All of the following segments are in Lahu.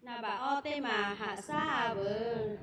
Naˍ baꞈ awˇ teˇ maˬ haꞈ shaˉ veuˬ.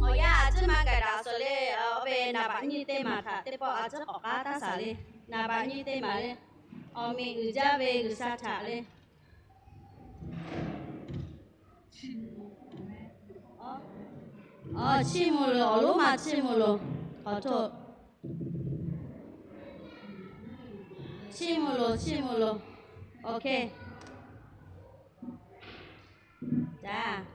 Awˬ yanˇ a ciˉ maˇ k'ai daꞈ suhˍ le. Awˬ ve naˍ baꞈ nyiˇ teˇ maˬ htaꞈ teˇ pawˆ a ciˉ k'awꞈ k'aˉ taˇ shaˍ le. Naˍ baꞈ nyiˇ teˇ maˬ le. Awˬ meꞈ uiˍ jaˇ ve G'uiˬsha htaꞈ le. Awˬ, chiˇ mvuh loˬ, awˬ lonˉ ma chiˇ mvuh loˬ. K'awꞈ htoˆ. Chiˇ mvuh loˬ, chiˇ mvuh loˬ. OK. Caˇ.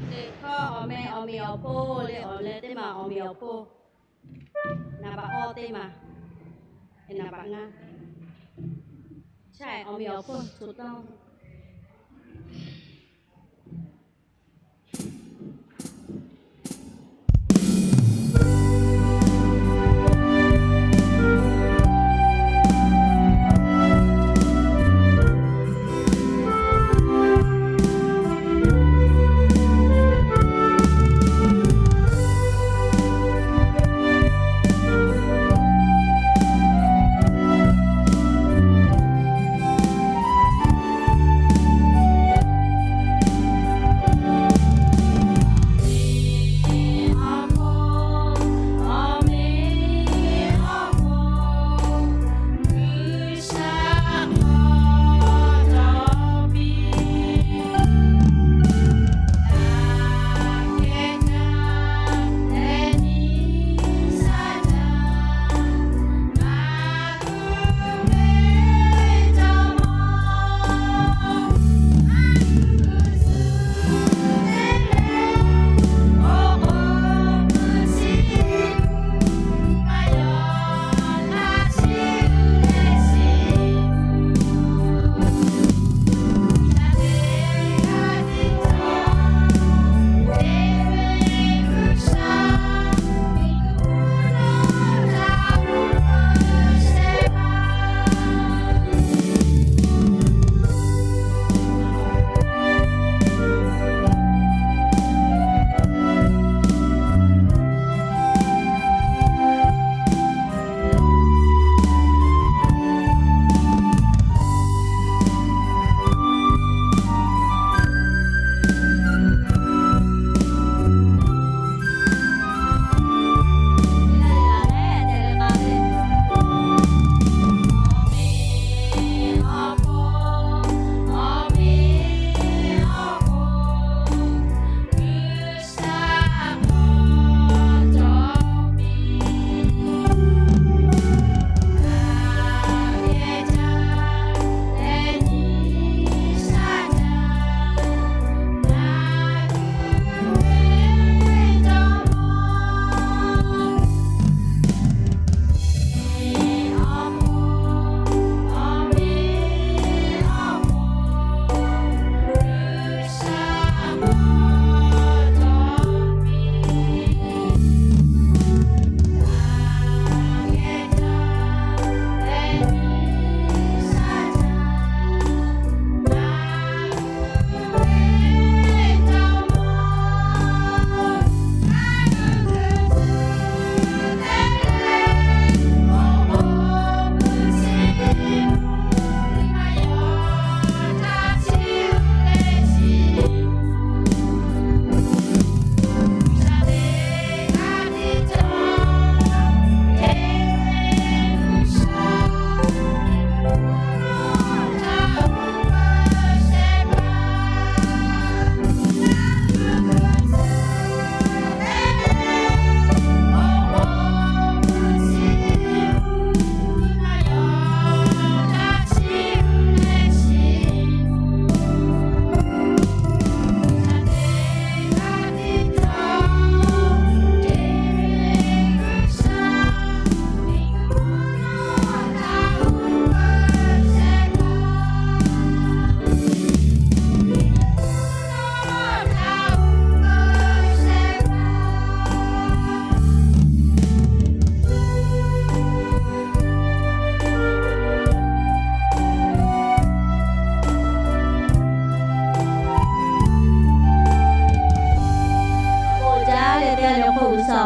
Teꞈ hkawˇ awˬ meh awˬ miˬ awˬ hponˇ le, awˬ leh teˇ maˬ awˬ miˬ awˬ hponˇ. Naˍ baꞈ awˇ teˇ maˬ, naˍ baꞈ ngaˇ. Chaˇ awˬ miˬ awˬ hponˇ co taˇ.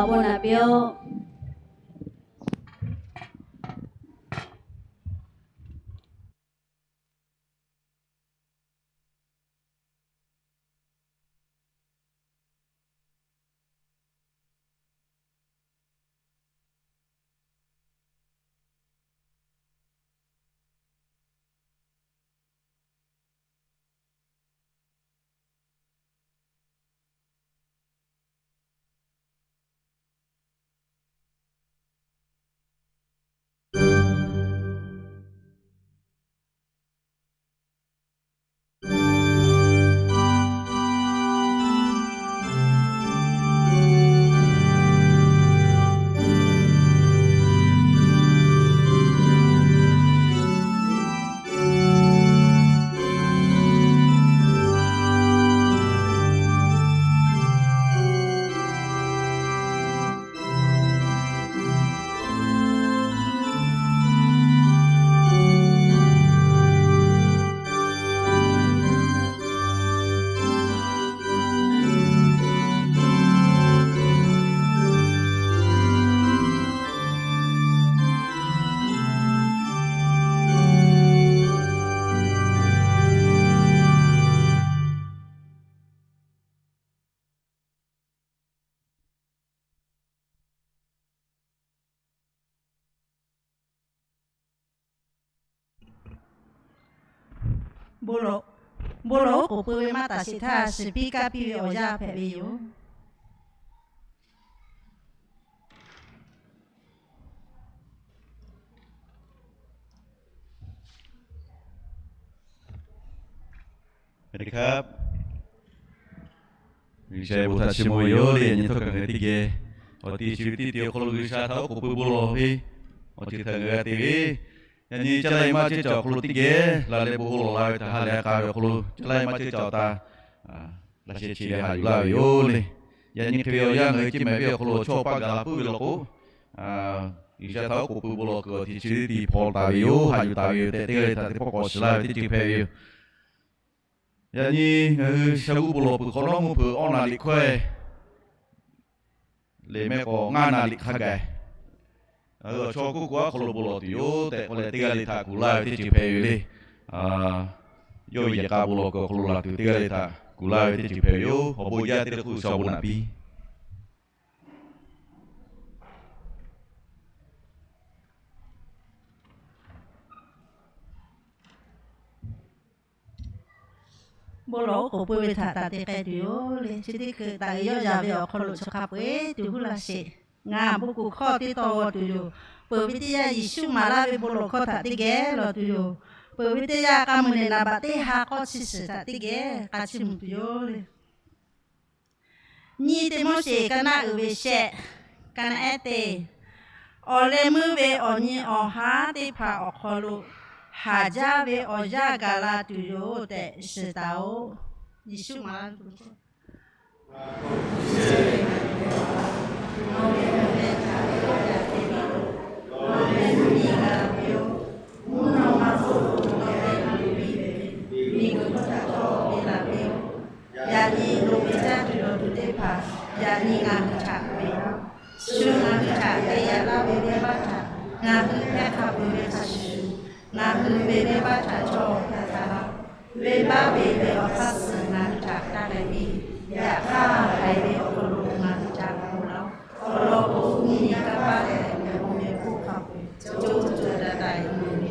bon naꞈ piˇ-oˆ. Bon lawˬ, bon lawˬ oˉ k'oˍ pui ve maˇ taˍ sheˍ htaˇ, shiˍ piˇ kaˇ piˇ ve awˬ yanˇ hpehꞈ ve yoˬ. สวัสดีครับ G'uiˬsha bon htaꞈ chiˇ mvuh ve yoˬ le. Yaꞈ nyi htawˇ kaꞈ ngaˬ hui teˇ geh awˬ ti chi ve teˇ ti awˬ hk'aw lo G'uiˬsha htaꞈ oˉ k'oˍ pui bon lawˬ ve awˬ ceuˬ htaꞈ ngaˬ hui g'a te ve, yaꞈ nyi caˇ laˇ e maˇ ceuˇ caˬ awˬ hk'aw lo teˇ geh la leh bon hawˉ lawˬ la ve htaꞈ ha lehˬ k'a ve awˬ hk'aw lo caˇ laˇ e maˇ ceuˇ caˬ awˬ ta laꞈ sheh chi leh haꞈ yuˬ laˇ ve yoˬ le. Yaꞈ nyi hk'e ve awˬ yanˇ ngaˬ hui ceˇ mehˍ ve awˬ hk'aw lo chaw paˇ gaˬ la puiˉ ve law k'o, G'uiˬsha htaꞈ oˉ k'oˍ pui bon lawˬ kuiˬ awˬ ti chi ve teˇ ti hpaw taˍ ve yoˬ. Haꞈ yuˬ taˍ ve yoˬ tehꞈ teˇ g'aˇ le htaꞈ teˇ pawˆ k'awꞈ shiˍ laˇ ve teˇ ceuˬ hpehꞈ ve yoˬ. Yaꞈ nyi ngaˬ hui sha g'uˇ bon lawˬ peuˬ hk'awꞈ nawˉ mvuhˇ hpeuꞈ awˇ naˍ liꞈ hkawehˇ le mehˆ k'awꞈ ngaˇ naˍ liꞈ hk'a gaˬ, ngaˬ hui awˬ chaw kuˇ kuˬ aˉ hk'aw lo bon lawˬ tuˬ yoˬ tehꞈ k'oˆ leh teˇ g'aˇ le htaꞈ kuˬ laˇ ve teˇ ceuˬ hpehꞈ ve yoˬ le. Yawˇ ve yehˬ k'a bon lawˬ kuiˬ awˬ hk'aw lo laˬ tuˬ teˇ g'aˇ le htaꞈ kuˬ laˇ ve teˇ ceuˬ hpehꞈ ve yoˬ. Awˬ bon jaˇ teˇ g'aˇ hk'oˆ G'uiˬsha awˬ bon naꞈ piˇ. Bon lawˬ oˉ k'oˍ pui ve htaꞈ taˍ te k'ai tuˬ yoˬ le. Chi teˇ hkui taˍ uiˍ yawˇ yaꞈ ve awˬ hk'aw lo chi hk'a peu-eˬ tuˬ huˉ laˇ sheˍ. Ngaˬ bon kuˬ hkawˇ teˇ tawn g'aw tuˬ yoˬ. Peuˬ ve teˇ yanˇ Yeˍsuˆ maˍ laˇ ve bon lawˬ hkawˇ htaꞈ teˇ geh lawˬ tuˬ yoˬ. Peuˬ ve teˇ yanˇ k'a muiˬ lehˬ naˍ baꞈ teˇ ha k'awˇ chi shiˍ htaꞈ teˇ geh k'a chiˇ mvuh tuˬ yoˬ le. Nyiˇ Tiˆmoˉseˍ ka naˆ uiˍ ve shehˆ, ka naˆ ehˉ teˇ, awˬ leh meuˇ ve awˬ nyi awˬ haˉ teˇ hpaˍ awˬ hk'aw lo haˍ jaˇ ve awˬ yanˇ gaˬ la tuˬ yoˬ tehꞈ shiˍ taˍ-oꞈ. Yeˍsuˆ maˍ laˇ ve Yaꞈ nyi loꞈ ve caˇ tuˬ dawˬ tuˬ teˇ hpaˍ, yaꞈ nyi ngaˬ hui htaꞈ ve yoˬ. Shu ngaˬ hui htaꞈ te yaꞈ laˇ ve venˇbaˆ htaꞈ ngaˬ hui hpehˇ hk'a peu-eˬ ve hk'a shuˍ shuˍ, ngaˬ hui ve venˇbaˆ htaꞈ cawˬ htaꞈ htaꞈ laˇ. Venˇbaˆ ve ve awˬ hk'aˇ suh ngaˬ hui htaꞈ taˇ k'ai piˇ. Yaꞈ hk'aˇ, haiˬ ve awˬ hk'aw lo ngaˬ hui htaꞈ k'oˆ laˇ-oˬ. Awˬ lawn k'o, mvuhˇ nyi kanˇ paˆ leh mehꞈ k'o mehꞈ hpfuhˇ hk'a peu-eˬ co co taiˍ taiˍ loˍ ve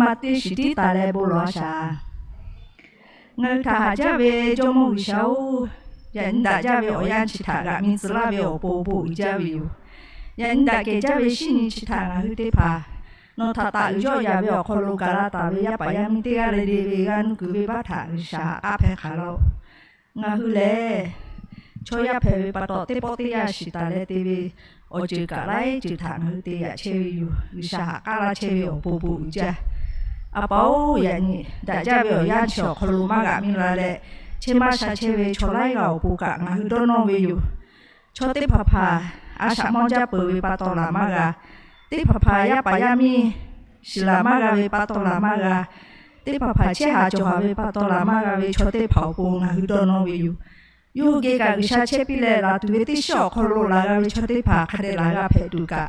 pa teˇ shiˍ tiˉ taˍ leh bon lawˬ a shaˍ. Ngaˬ hui htaꞈ haꞈ jaˇ ve Jawˇmawˇ G'uiˬsha-oˬ, yaꞈ nyi daꞈ jaˇ ve awˬ yanˇ chi htaꞈ g'aꞈ mi tcuh laˇ ve awˬ pon bon uiˍ jaˇ ve yoˬ. Yaꞈ nyi daꞈ kehˬ jaˇ ve shinˉ nyi chi htaꞈ ngaˬ hui teˇ hpaˍ nawˬ htaꞈ taˍ uiˍ yawˆ yan ve awˬ hk'aw lo gaˬ la taˍ ve yaˇ paˍ yaˇ miˇ teˇ g'aˇ le le ve g'a nuˇ kuiˬ venˇbaˆ htaꞈ G'uiˬsha haꞈ k'aˉ hpehˇ hk'aˬ laˇ-oˬ. Ngaˬ hui lehˬ, chaw yaˇ hpehꞈ ve pa taw teˇ pawˆ teˇ yanˇ shiˍ taˍ leh te ve awˬ ceuˬ kaꞈ laiˉ ceuˬ htaꞈ ngaˬ hui te yaꞈ chehˇ ve yoˬ. G'uiˬsha haꞈ k'aˉ laˇ chehˇ ve awˬ pon bon uiˍ jaˇ. A pa-oˬ, yaꞈ nyi daꞈ jaˇ ve awˬ yanˇ chi awˬ hk'aw lo maˇ g'aꞈ mi la leh, chehˇ maˇ sha chehˇ ve chaw laiˉ g'aˇ awˬ pon kaꞈ ngaˬ hui dawˇ nawˇ ve yoˬ. Chaw teˇ hpaˍ hpaˍ a shaꞈ mawˇ jaˇ peuˬ ve pa taw laˬ maˇ g'a. Teˇ hpaˍ hpaˍ yaˇ paˍ yaˇ miˇ shiˍ laˬ maˇ g'a ve pa taw laˬ maˇ g'a. Teˇ hpaˍ hpaˍ chehˇ haˍ cawˬ haˍ ve pa taw laˬ maˇ g'a ve chaw teˇ hpaˍ awˬ pon ngaˬ hui dawˇ nawˇ ve yoˬ. Yawˇ hui geh kaꞈ G'uiˬsha chehˇ piˇ leh, laˬ tuˬ ve teˇ shiˉ awˬ hk'aw lo laˬ g'a ve chaw teˇ hpaˍ hk'a dehꞈ laˬ g'a hpehꞈ tuˬ kaꞈ,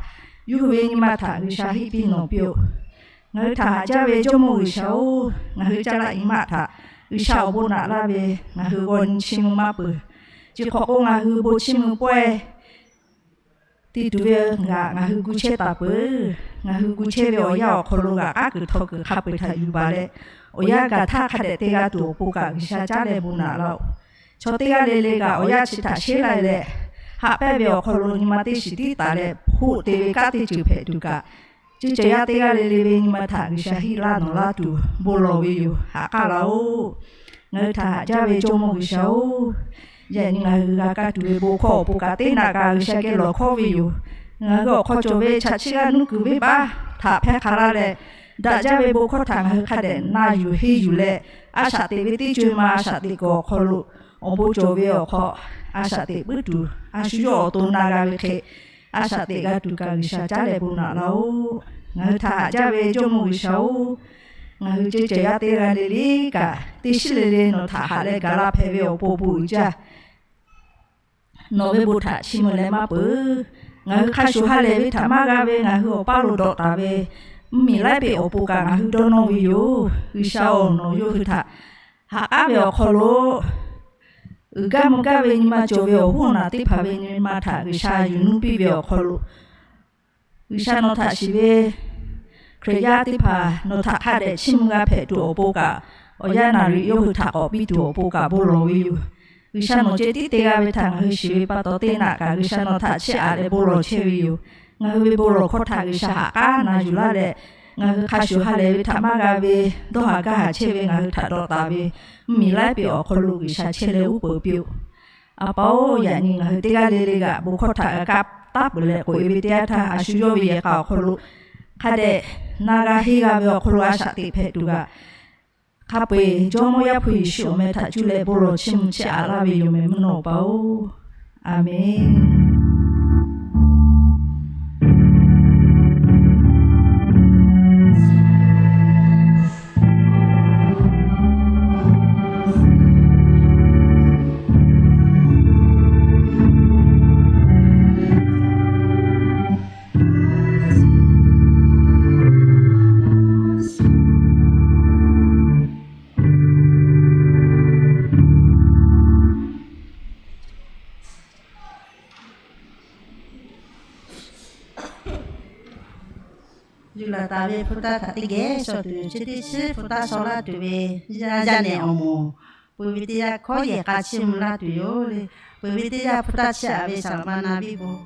yawˇ hui ve nyi ma htaꞈ G'uiˬsha heˆ piˇ nawˬ piˇ-oˆ. Ngaˬ hui htaꞈ haꞈ jaˇ ve Jawˇmawˇ G'uiˬsha-oˬ, ngaˬ hui caˇ laˆ nyi ma htaꞈ G'uiˬsha awˬ bon naꞈ laˇ ve, ngaˬ hui g'aw nyi chiˇ mvuh maˇ peuˬ. Chi hk'awꞈ k'o, ngaˬ hui bon chiˇ mvuh pawehˇ te tuˬ ve g'aꞈ ngaˬ hui gu chehˇ taˍ peuˬ. Ngaˬ hui gu chehˇ ve awˬ yanˇ awˬ hk'aw lo g'aꞈ k'aˉ kuiˬ htaw kuiˬ hk'a peu-eˬ htaꞈ yuˬ baˬ leh, awˬ yanˇ gaˬ htaˇ hk'a dehꞈ te g'a tuˬ awˬ pon kaꞈ G'uiˬsha caˉ leh bon naꞈ laˇ-oˬ. Chaw teˇ g'aˇ le le kaꞈ awˬ yanˇ chi htaꞈ sheˉ lai leh, haꞈ pehnˇ ve awˬ hk'aw lo nyi ma teˇ shiˍ tiˉ taˍ leh, hoˆ te ve kanˉ teˇ ceuˬ hpehꞈ tuˬ kaꞈ, ceuˬ cawˬ yaˇ teˇ g'aˇ le le ve nyi ma htaꞈ G'uiˬsha heˆ laˇ nawˬ laˇ tuˬ bon lawˬ ve yoˬ. Haꞈ k'aˉ laˇ-oˬ. Ngaˬ hui htaꞈ haꞈ jaˇ ve Jawˇmawˇ G'uiˬsha-oˬ, yaꞈ nyi ngaˬ hui g'a kaˇ tuˬ ve bon hkawˇ awˬ pon kaꞈ teˇ naꞈ kaꞈ G'uiˬsha geh lawˬ hkawˇ ve yoˬ. Ngaˬ hui awˬ hk'aw cawˬ ve chaꞈ chiˇ g'aˇ nuˇ kuiˬ venˇbaˆ htaꞈ hpehˇ hk'a laˇ leh, daꞈ jaˇ ve bon hkawˇ htaꞈ ngaˬ hui hk'a dehꞈ na yuˬ henˇ yuˬ leh, a shaꞈ teꞈ ve teˇ co-e ma a shaꞈ teꞈ kuiˬ awˬ hk'aw lo awˬ bon cawˬ ve awˬ hk'aw, a shaꞈ teꞈ puiˉ tuˬ a shu yawˇ awˬ to na g'a ve hk'e, a shaꞈ teꞈ g'a tuˬ kaꞈ G'uiˬsha caˉ leh bon naꞈ laˇ-oˬ. Ngaˬ hui htaꞈ haꞈ jaˇ ve Jawˇmawˇ G'uiˬsha-oˬ, ngaˬ hui ceuˬ cawˬ yaˇ teˇ g'aˇ le le kaꞈ teˇ shiˉ le le nawˬ htaꞈ haꞈ leh gaˬ la hpehꞈ ve awˬ pon bon uiˍ jaˇ. Nawˬ ve bon htaꞈ chiˇ mvuh leh maˇ peuˬ. Ngaˬ hui hk'a shuˍ ha lehˬ ve htaꞈ maˇ g'a ve ngaˬ hui awˬ paˇ lo dawꞈ taˍ ve mvuhˇmiˬ laiˉ peꞈ awˬ pon kaꞈ ngaˬ hui dawˇ nawˇ ve yoˬ. G'uiˬsha-oˬ, nawˬ yawˇ hui htaꞈ haꞈ k'aˉ ve awˬ hk'aw lo uiˍ gaˇ mvuh gaˇ ve nyi ma cawˬ ve awˬ hoˉ naˬ teˇ hpaˍ ve nyi ma htaꞈ G'uiˬsha yuˬ nuˇ piˇ ve awˬ hk'aw lo, G'uiˬsha nawˬ htaꞈ shiˍ ve Hkriꞈ yaˇ teˇ hpaˍ nawˬ htaꞈ hk'a dehꞈ chiˇ mvuh g'a hpehꞈ tuˬ awˬ pon kaꞈ, awˬ yanˇ naˍriˍ yawˇ hui htaꞈ k'awꞈ piˇ tuˬ awˬ pon kaꞈ bon lawˬ ve yoˬ. G'uiˬsha nawˬ ceh tiˉ te g'a ve htaꞈ ngaˬ hui shiˍ ve pa taw, teˇ naꞈ kaꞈ G'uiˬsha nawˬ htaꞈ chiˇ aꞈ leh bon lawˬ chehˇ ve yoˬ. Ngaˬ hui ve bon lawˬ hkawˇ htaꞈ G'uiˬsha haꞈ k'aˉ na yuˬ laˇ leh, ngaˬ hui hk'a shuˍ ha lehˬ ve htaꞈ maˇ g'a ve, dawˇ haˍ gaˇ haˍ chehˇ ve ngaˬ hui htaꞈ dawꞈ taˍ ve mvuhˇmiˬ laiˉ peꞈ awˬ hk'aw lo G'uiˬsha chehˇ leh uˉ peunˍ piˇ-oˆ. A pa-oˬ, yaꞈ nyi ngaˬ hui teˇ g'aˇ le le g'aꞈ bon hkawˇ htaꞈ g'a kaˇ taˉ peuˬ leh k'oꞈ-e ve teˇ yanˇ htaˇ, a shu yawˇ ve yehˬ k'a awˬ hk'aw lo hk'a dehꞈ na g'a henˇ g'a ve awˬ hk'aw lo a shaꞈ teꞈ hpehꞈ tuˬ g'aꞈ hk'a peu-eˬ Jawˇmawˇ Yaˇ hpu Yeˍsuˆ awˬ meh htaꞈ cuˇ leh bon lawˬ chiˇ mvuh chiˇ aꞈ laˇ ve yoˬ meh mvuhˇ naw Awˬ pa-oˬ, Aˍmenˍ. Yuˬ laˬ taˍ ve hpu taˇ htaꞈ teˇ geh shawˍ tuˬ, chi teˇ shiˉ hpu taˇ shaw laˇ tuˬ ve yaˇ yaˇ nehˬ awˬ moˍ, peuˬ ve teˇ yanˇ hkawˇ yehˬ k'a chiˇ mvuh laˇ tuˬ yoˬ le. Peuˬ ve teˇ yanˇ hpu taˇ chiˇ aꞈ ve saˍ laˍ ma na viˉ bon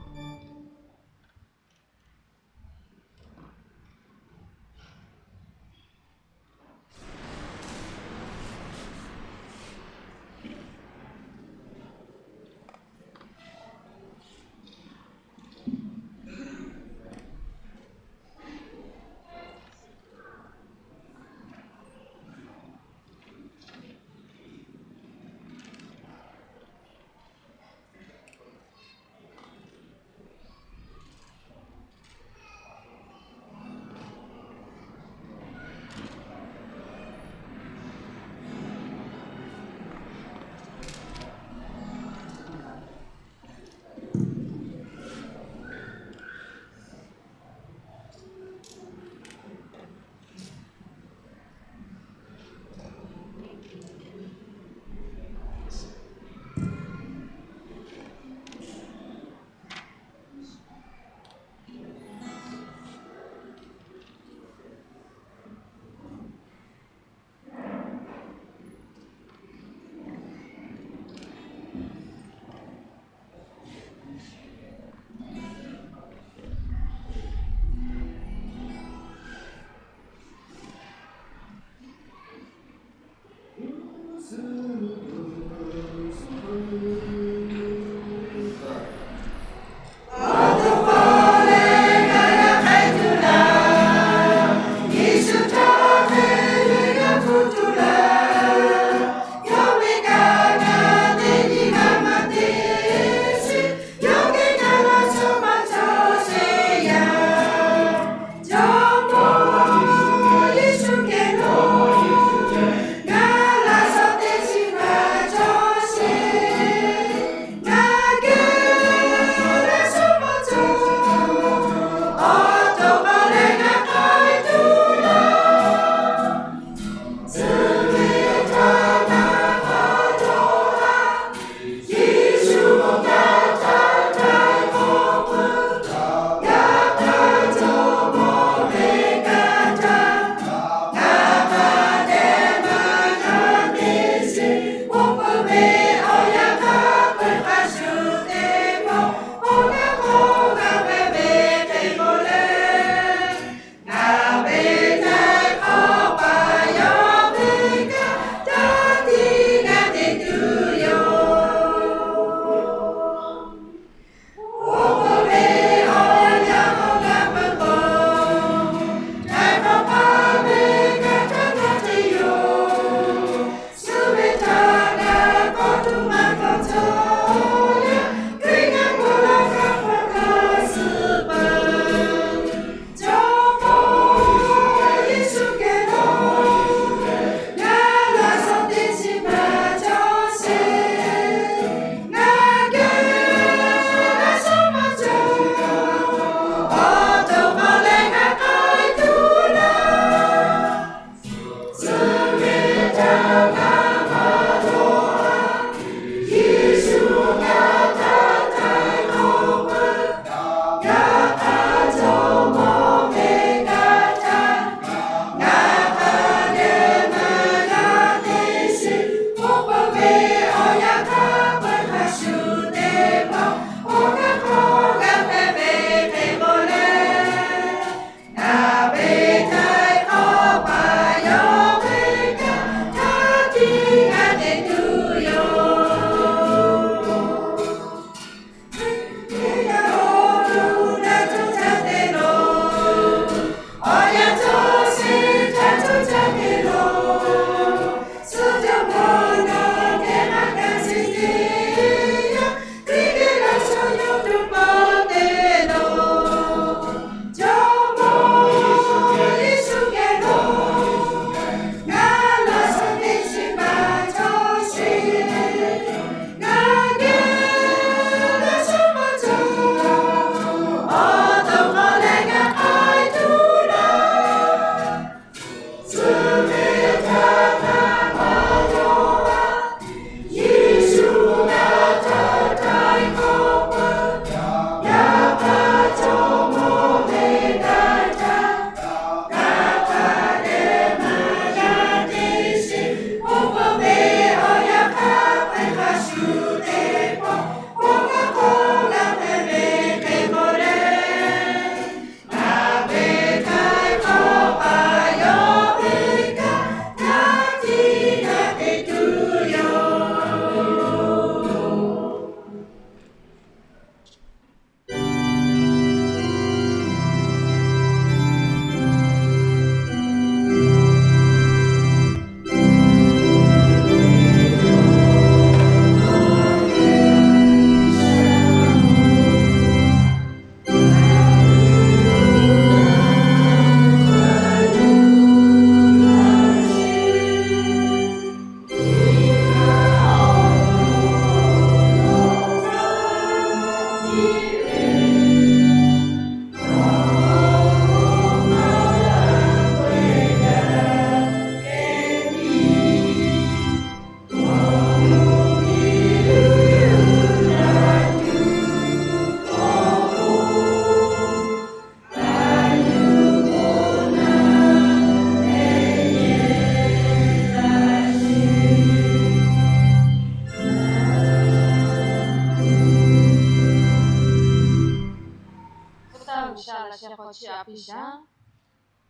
chi a piˇ shaˍ.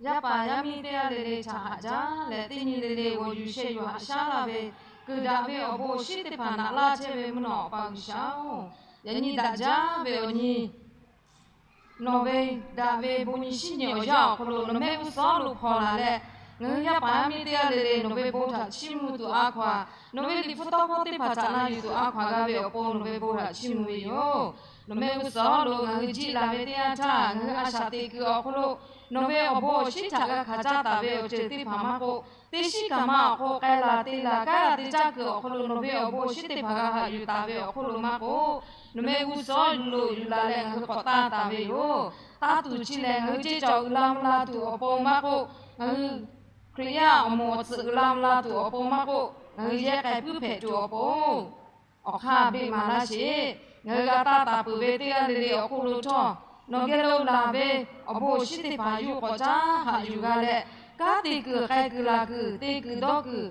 Yaˇ paˍ yaˇ miˇ teˇ g'aˇ le le htaꞈ haꞈ jaˇ leh, teˇ nyi le le g'awˬ yuˬ sheh yuˬ haꞈ shaˉ laˇ ve, kuiˬ daꞈ ve awˬ bon awˬ shinˉ teˇ hpaˍ naꞈ laˇ chehˇ ve mvuhˇ naw Awˬ pa G'uiˬsha-oˬ, yaꞈ nyi daꞈ jaˇ ve awˬ nyi nawˬ ve daꞈ ve bon nyi shinˉ nyi awˬ yanˇ awˬ hk'aw lo nawˬ mehˆ g'uˇ suhˍ lo hpawnˬ laˬ leh, ngaˬ hui yaˇ paˍ yaˇ miˇ teˇ g'aˇ le le nawˬ ve bon htaꞈ chiˇ mvuh tuˬ a hkaw-a, nawˬ ve Liꞈ hpu tawˇ hkawˇ teˇ hpaˍ htaꞈ na yuˬ tuˬ a hkaw-a g'a ve awˬ pon nawˬ ve bon htaꞈ chiˇ mvuh ve yoˬ. Nawˬ mehˆ g'uˇ suhˍ lo ngaˬ hui jiˆ laˬ ve teˇ yanˇ htaˇ, ngaˬ hui a shaꞈ teꞈ kuiˬ awˬ hk'aw lo nawˬ ve awˬ bon awˬ shinˉ htaꞈ g'a hkanˍ caˇ taˍ ve awˬ ceuˬ teˇ hpaˍ maˇ k'oˆ, teˇ shiˉ kaꞈ maˇ awˬ hk'oˆ k'ai laˬ te laˬ k'aˉ g'a te caˇ kuiˬ awˬ hk'aw lo nawˬ ve awˬ bon awˬ shinˉ teˇ hpaˍ g'a haꞈ yuˬ taˍ ve awˬ hk'oˆ lo maˇ k'oˆ, nawˬ mehˆ g'uˇ suhˍ lo yuˬ laˬ leh ngaˬ hui k'awꞈ tanˇ taˍ ve yoˬ. Taˇ tuˬ chi lehˬ, ngaˬ hui ceˇ cawˬ uiˍ la mvuh la tuˬ awˬ pon maˇ k'oˆ, ngaˬ hui Hkriꞈ yaˇ awˬ moˍ awˬ tsuhꞈ uiˍ la mvuh la tuˬ awˬ pon maˇ k'oˆ, ngaˬ hui yehˇ k'ai puiˉ hpehꞈ tuˬ awˬ pon awˬ hk'aˇ beˆ maˍ laˇ sheˍ. Ngaˬ hui g'a taˇ taˍ peuˬ ve teˇ g'aˇ le le awˬ hk'oˆ lo htawˇ, nawˬ geh lo laˬ ve awˬ bon awˬ shinˉ teˇ hpaˍ yuˬ k'awꞈ caˉ haꞈ yuˬ g'a leh, kanˉ te kuiˬ k'ai kuiˬ laˬ kuiˬ te kuiˬ dawˇ kuiˬ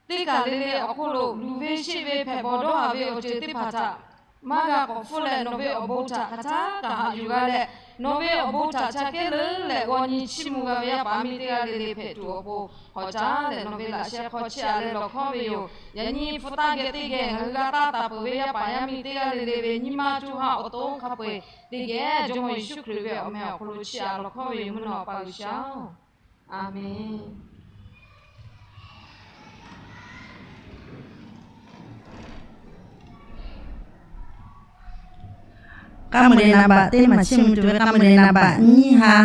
teˇ kaˬ le le awˬ hk'oˆ lo luˬ ve sheˆ ve hpehꞈ bawˬ dawˇ haˍ ve awˬ ceuˬ teˇ hpaˍ htaꞈ maˇ g'a k'awꞈ hpfuhˇ leh, nawˬ ve awˬ bon htaꞈ hk'aˬ htaˇ kaꞈ haꞈ yuˬ g'a leh, nawˬ ve awˬ bon htaꞈ ca kehˉ leuˉ leh g'aw nyi chiˇ mvuh g'a ve yaˇ paˍ miˇ teˇ g'aˇ le le hpehꞈ tuˬ awˬ pon k'awꞈ caˉ leh nawˬ ve laꞈ sheh hk'aw chiˇ aꞈ leh lawˬ hkawˉ ve yoˬ. Yaꞈ nyi hpu taˇ geh teˇ geh ngaˬ hui g'a taˇ taˍ peuˬ ve yaˇ paˍ yaˇ miˇ teˇ g'aˇ le le ve nyi ma co ha awˬ to hk'a peu-eˬ teˇ geh Jawˇmawˇ Yeˍsuˆ Hkriꞈ ve awˬ meh awˬ hk'aw lo chiˇ aꞈ lawˬ hkawˉ ve yoˬ. Mvuhˇ naw Awˬ pa G'uiˬsha-oˬ, Aˍmenˍ. K'aˉ meuˍ leh naˍ baꞈ teˇ maˬ chiˇ mvuh tuˬ ve k'aˉ meuˍ leh naˍ baꞈ nyiˇ ha.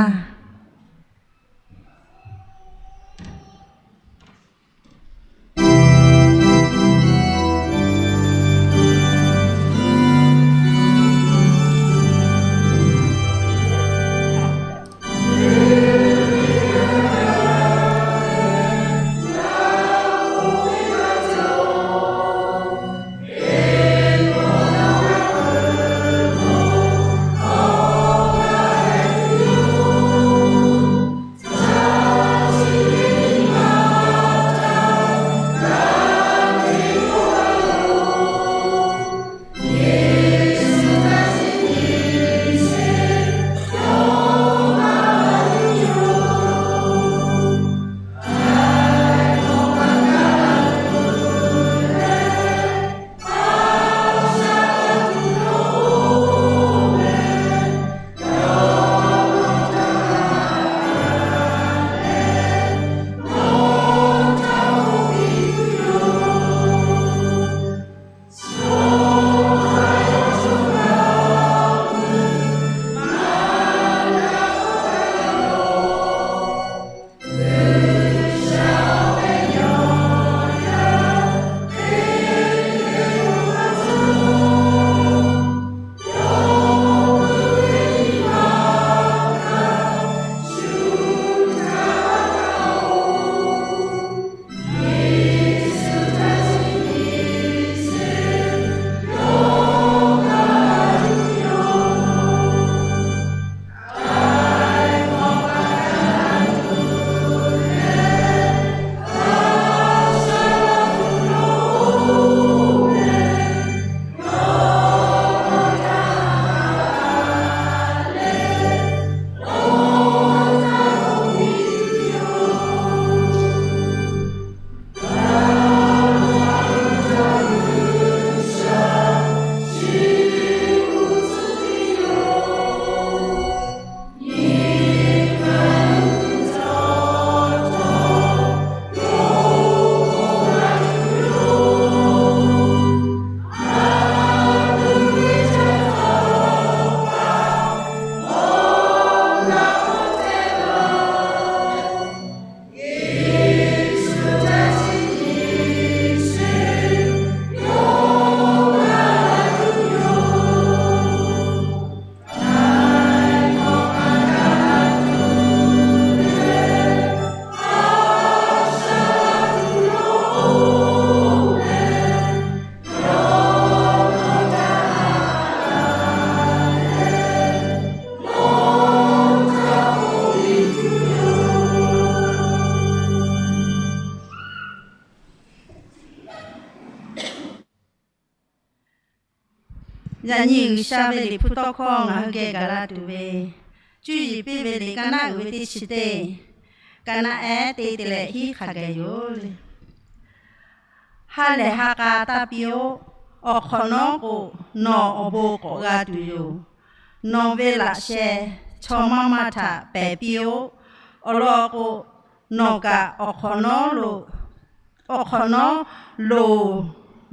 Yaꞈ nyi G'uiˬsha ve Liꞈ hpu tawˇ hkawˇ ngaˬ hui geh gaˬ la tuˬ ve, Cuˇ yiˍ piˇ ve liꞈ kaˍ naˆ uiˍ ve teˇ chi teˇ, kaˍ naˆ ehˉ teˇ te leh hiˉ hk'a geh yoˬ le. Ha lehˬ ha k'a taˇ piˇ-oˆ. Awˬ hk'awꞈ nawˉ k'o, nawˬ awˬ bon k'awꞈ g'a tuˬ yoˬ. Nawˬ ve laꞈ sheh chaw maˇ maˇ htaꞈ pehˬ piˇ-oˆ. Awˬ lawn k'o, nawˬ kaꞈ awˬ hk'awꞈ nawˉ lo, awˬ hk'awꞈ nawˉ lo,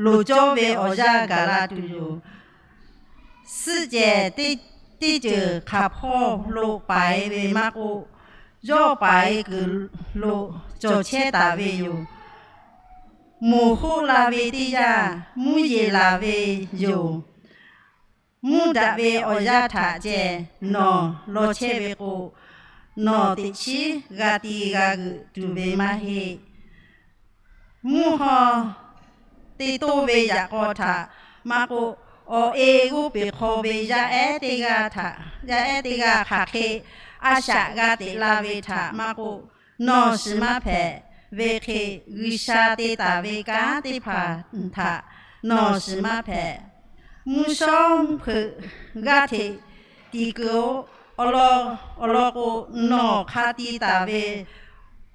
loˍ cawˇ ve awˬ yanˇ gaˬ la tuˬ yoˬ. Suhˆ cehˬ teˇ ceuˬ hk'aˬ hpawˇ lo paiˍ ve maˇ k'oˆ, yawˇ paiˍ kuiˬ lo cawˬ chehˇ taˍ ve yoˬ. Moˍ hoˆ la ve teˇ yanˇ, mvuhˇ yeˬ laˬ ve yoˬ. Mvuhˇ daꞈ ve awˬ yanˇ htaꞈ ceh nawˬ law chehˇ ve k'o, nawˬ teꞈ chiˉ g'a ti g'a g'euꞈ tuˬ ve maˇ heˆ. Mvuhˇ haw te toˇ ve yaꞈ k'aw htaꞈ maˇ k'oˆ, awˬ e g'oˇ peˬ hk'aw ve yaˇ ehˉ teˇ g'aˇ htaꞈ, yaˇ ehˉ teˇ g'aˇ hk'aˬ hk'e a shaꞈ g'a teꞈ la ve htaꞈ maˇ k'oˆ, nawˬ shiˍ maˇ hpehꞈ. Ve hk'e G'uiˬsha te taˍ ve kanˉ teˇ hpaˍ htaꞈ nawˬ shiˍ maˇ hpehꞈ. Mvuhˇ shawˉ mvuhˇ hpeuꞈ g'aˇ hteꞈ tiˍ keu-oˆ. Awˬ lawn k'o, nawˬ hk'a ti taˍ ve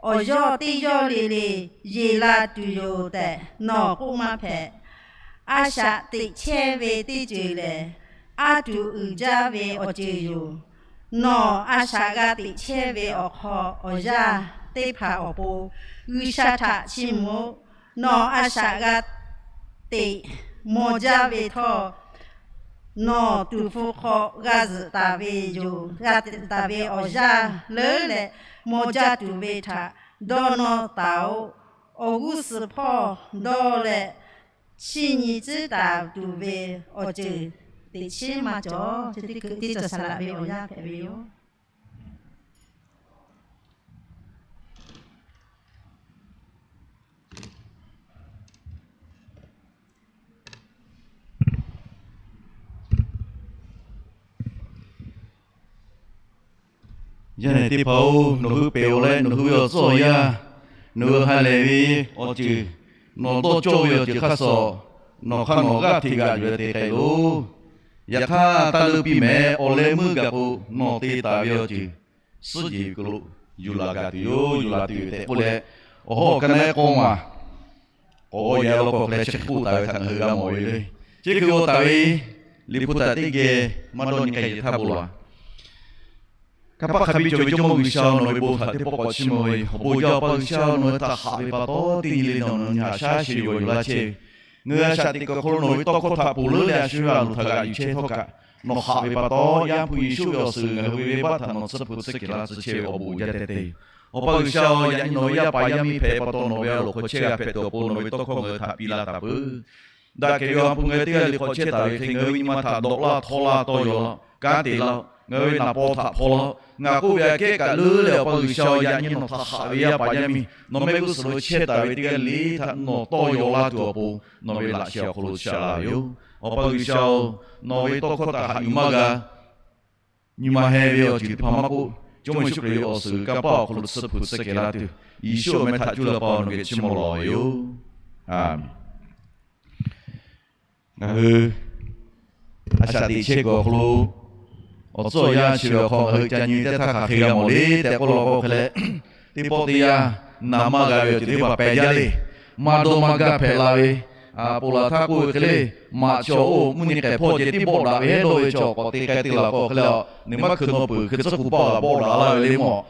awˬ yawˇ teˇ yawˇ le le yeˬ la tuˬ yoˬ tehꞈ nawˬ k'oˆ maˇ hpehꞈ. A shaꞈ teꞈ chehˇ ve teˇ ceuˬ lehˬ, aˉ tuˬ uiˍ jaˇ ve awˬ ceuˬ yoˬ. Nawˬ a shaꞈ g'a teꞈ chehˇ ve awˬ hk'aw awˬ yanˇ teˇ hpaˍ awˬ pon G'uiˬsha htaꞈ chiˇ mvuh-oˆ. Nawˬ a shaꞈ g'a teꞈ maw jaˇ ve htawˇ, nawˬ tuˍ hpfuh hk'aw g'a zuhꞈ taˍ ve yoˬ. G'a teꞈ taˍ ve awˬ yanˇ leuˉ leh maw jaˇ tuˬ ve htaꞈ dawˇ nawˇ taˍ-oˆ. Awˬ g'uˇ suhˍ hpawˇ dawˇ leh chiˇ nyi tcuhˉ taˍ tuˬ ve awˬ ceuˬ teꞈ chiˉ maˇ cawˬ. Chi teˇ hkui teˇ cawˬ saˍ laꞈ ve awˬ yanˇ hpehꞈ ve yoˬ. Yaˇ nehˬ teˇ hpaˍ-oˬ, nawˬ hui pehˬ-oˬ leh nawˬ hui ve awˬ tcuhˉ awˬ yanˇ, nawˬ hui ha lehˬ ve awˬ ceuˬ, nawˬ dawˇ cawˇ ve awˬ ceuˬ hk'aˇ suh, nawˬ hk'aˇ nawˬ g'aˇ hteꞈ g'aꞈ yuˬ leh te k'ai loˬ. Yaꞈ hk'aˇ, taˇ leuˆ piˇ mehˍ. Awˬ leh meuˇ gaˬ k'o, nawˬ te taˍ ve awˬ ceuˬ suhˉ jeˬ ve hk'aw lo yuˬ laˬ gaˬ tuˬ yoˬ. Yuˬ laˬ tuˬ yoˬ tehꞈ k'oˆ leh, awˬ hawˉ ka naˆ ehˉ k'awˇ maˬ k'awꞈ g'awˇ yehˬ law k'o hk'e leh chi hk'e k'oˆ taˍ ve htaꞈ ngaˬ hui g'a mawˬ ve le. Chi hk'e g'awˇ taˍ ve, Liꞈ hpu htaꞈ teˇ geh maˇ dawˇ nyi k'ai yehˬ htaˇ bon laˬ. Kanˇ paˆ hk'a biˇ cawˬ ve Jawˇmawˇ G'uiˬsha-oˬ, nawˬ ve bon htaꞈ teˇ pawˆ k'awꞈ chiˇ mvuh ve yoˬ. Awˬ bon jaˇ, Awˬ pa G'uiˬsha-oˬ, nawˬ hui htaꞈ haꞈ ve pa taw, teˇ nyi le nawˬ nawˬ nyi haꞈ shaˉ sheˍ ve awˬ yuˬ laˇ chehˇ ve, ngaˬ hui a shaꞈ teꞈ kuiˬ awˬ hk'aw lo nawˬ ve tawˇ hkawˇ htaꞈ ponˬ leuˉ leh a shu ve a loˍ htaꞈ g'aꞈ yuˬ chehˇ htawˇ kaꞈ, nawˬ haꞈ ve pa taw, Yaˇ hpu Yeˍsuˆ ve awˬ suhˍ ngaˬ hui ve venˇbaˆ htaꞈ nawˬ tsuhˇ hpu tsuhˇ kehˬ laˇ tcuh chehˇ ve awˬ bon uiˍ jaˇ tehꞈ te yoˬ. Awˬ pa G'uiˬsha-oˬ, yaꞈ nyi nawˬ ve yaˇ paˍ yaˇ miˇ hpehꞈ pa taw, nawˬ ve a loˍ hk'aw chehˇ g'a hpehꞈ tuˬ awˬ pon nawˬ ve tawˇ hkawˇ ngaˬ hui htaꞈ piˇ laˇ taˍ peuˬ. Daꞈ kehˬ ve awˬ ha hpu ngaˬ hui teˇ g'aˇ le hk'aw chehˇ taˍ ve hk'e, ngaˬ hui ve nyi ma htaꞈ dawꞈ laˇ, htawˇ laˇ, tawˇ yaw laˇ, kanˉ te laˇ, ngaˬ hui ve naˍ paw htaꞈ hpaw laˇ. Ngaˬ k'oˆ ve aꞈ kehˉ kaꞈ leuˉ leh, Awˬ pa G'uiˬsha-oˬ, yaꞈ nyi nawˬ htaꞈ haꞈ ve yaˇ paˍ yaˇ miˇ nawˬ mehˆ g'uˇ suhˍ lo chehˇ taˍ ve teˇ g'aˇ le le htaꞈ nawˬ tawˇ yaw laˇ tuˬ awˬ pon, nawˬ ve laꞈ sheh awˬ hk'aw lo shaˍ laˇ ve yoˬ. Awˬ pa G'uiˬsha-oˬ, nawˬ ve tawˇ hkawˇ htaꞈ haꞈ yuˬ maˇ g'a. Nyi ma heh ve awˬ ceuˬ teˇ hpaˍ maˇ k'oˆ, Jawˇmawˇ Yeˍsuˆ Hkriꞈ ve awˬ suhˍ kanˇ paˆ awˬ hk'aw lo tsuhˇ hpu tsuhˇ kehˬ laˇ tuˬ, Yeˍsuˆ awˬ meh htaꞈ cuˇ leh Awˬ pa nawˬ geh chiˇ mvuh lawˬ ve yoˬ. Aˬ, ngaˬ hui a shaꞈ teꞈ chehˇ kuiˬ awˬ hk'aw lo awˬ tcuhˉ awˬ yanˇ chi ve awˬ hk'aw ngaˬ hui ca nyi teˇ htaˇ hk'aˬ hk'e g'a mawˬ le tehꞈ k'oˆ law k'o hk'e leh, teˇ pawˆ teˇ yanˇ naˍ maˇ g'a ve awˬ ceuˬ teˇ hpaˍ pehˬ jaˇ le. Maˇ dawˇ maˇ gaˇ hpehꞈ la ve, ponˬ laˬ htaˇ k'oˆ ve hk'e le, maꞈ chaw oˇ mvuhˇ nyi k'ehˬ hpawˇ ceh tiˉ bawˆ daꞈ ve hehˉ dawˇ ve chaw k'awꞈ te k'ai te laˬ k'o hk'e leh, a, neˬ maˇ hkui nawˬ peuˬ hkui tcuhˉ kuˬ paˇ g'aꞈ bawˆ daꞈ laˇ ve le mawˬ.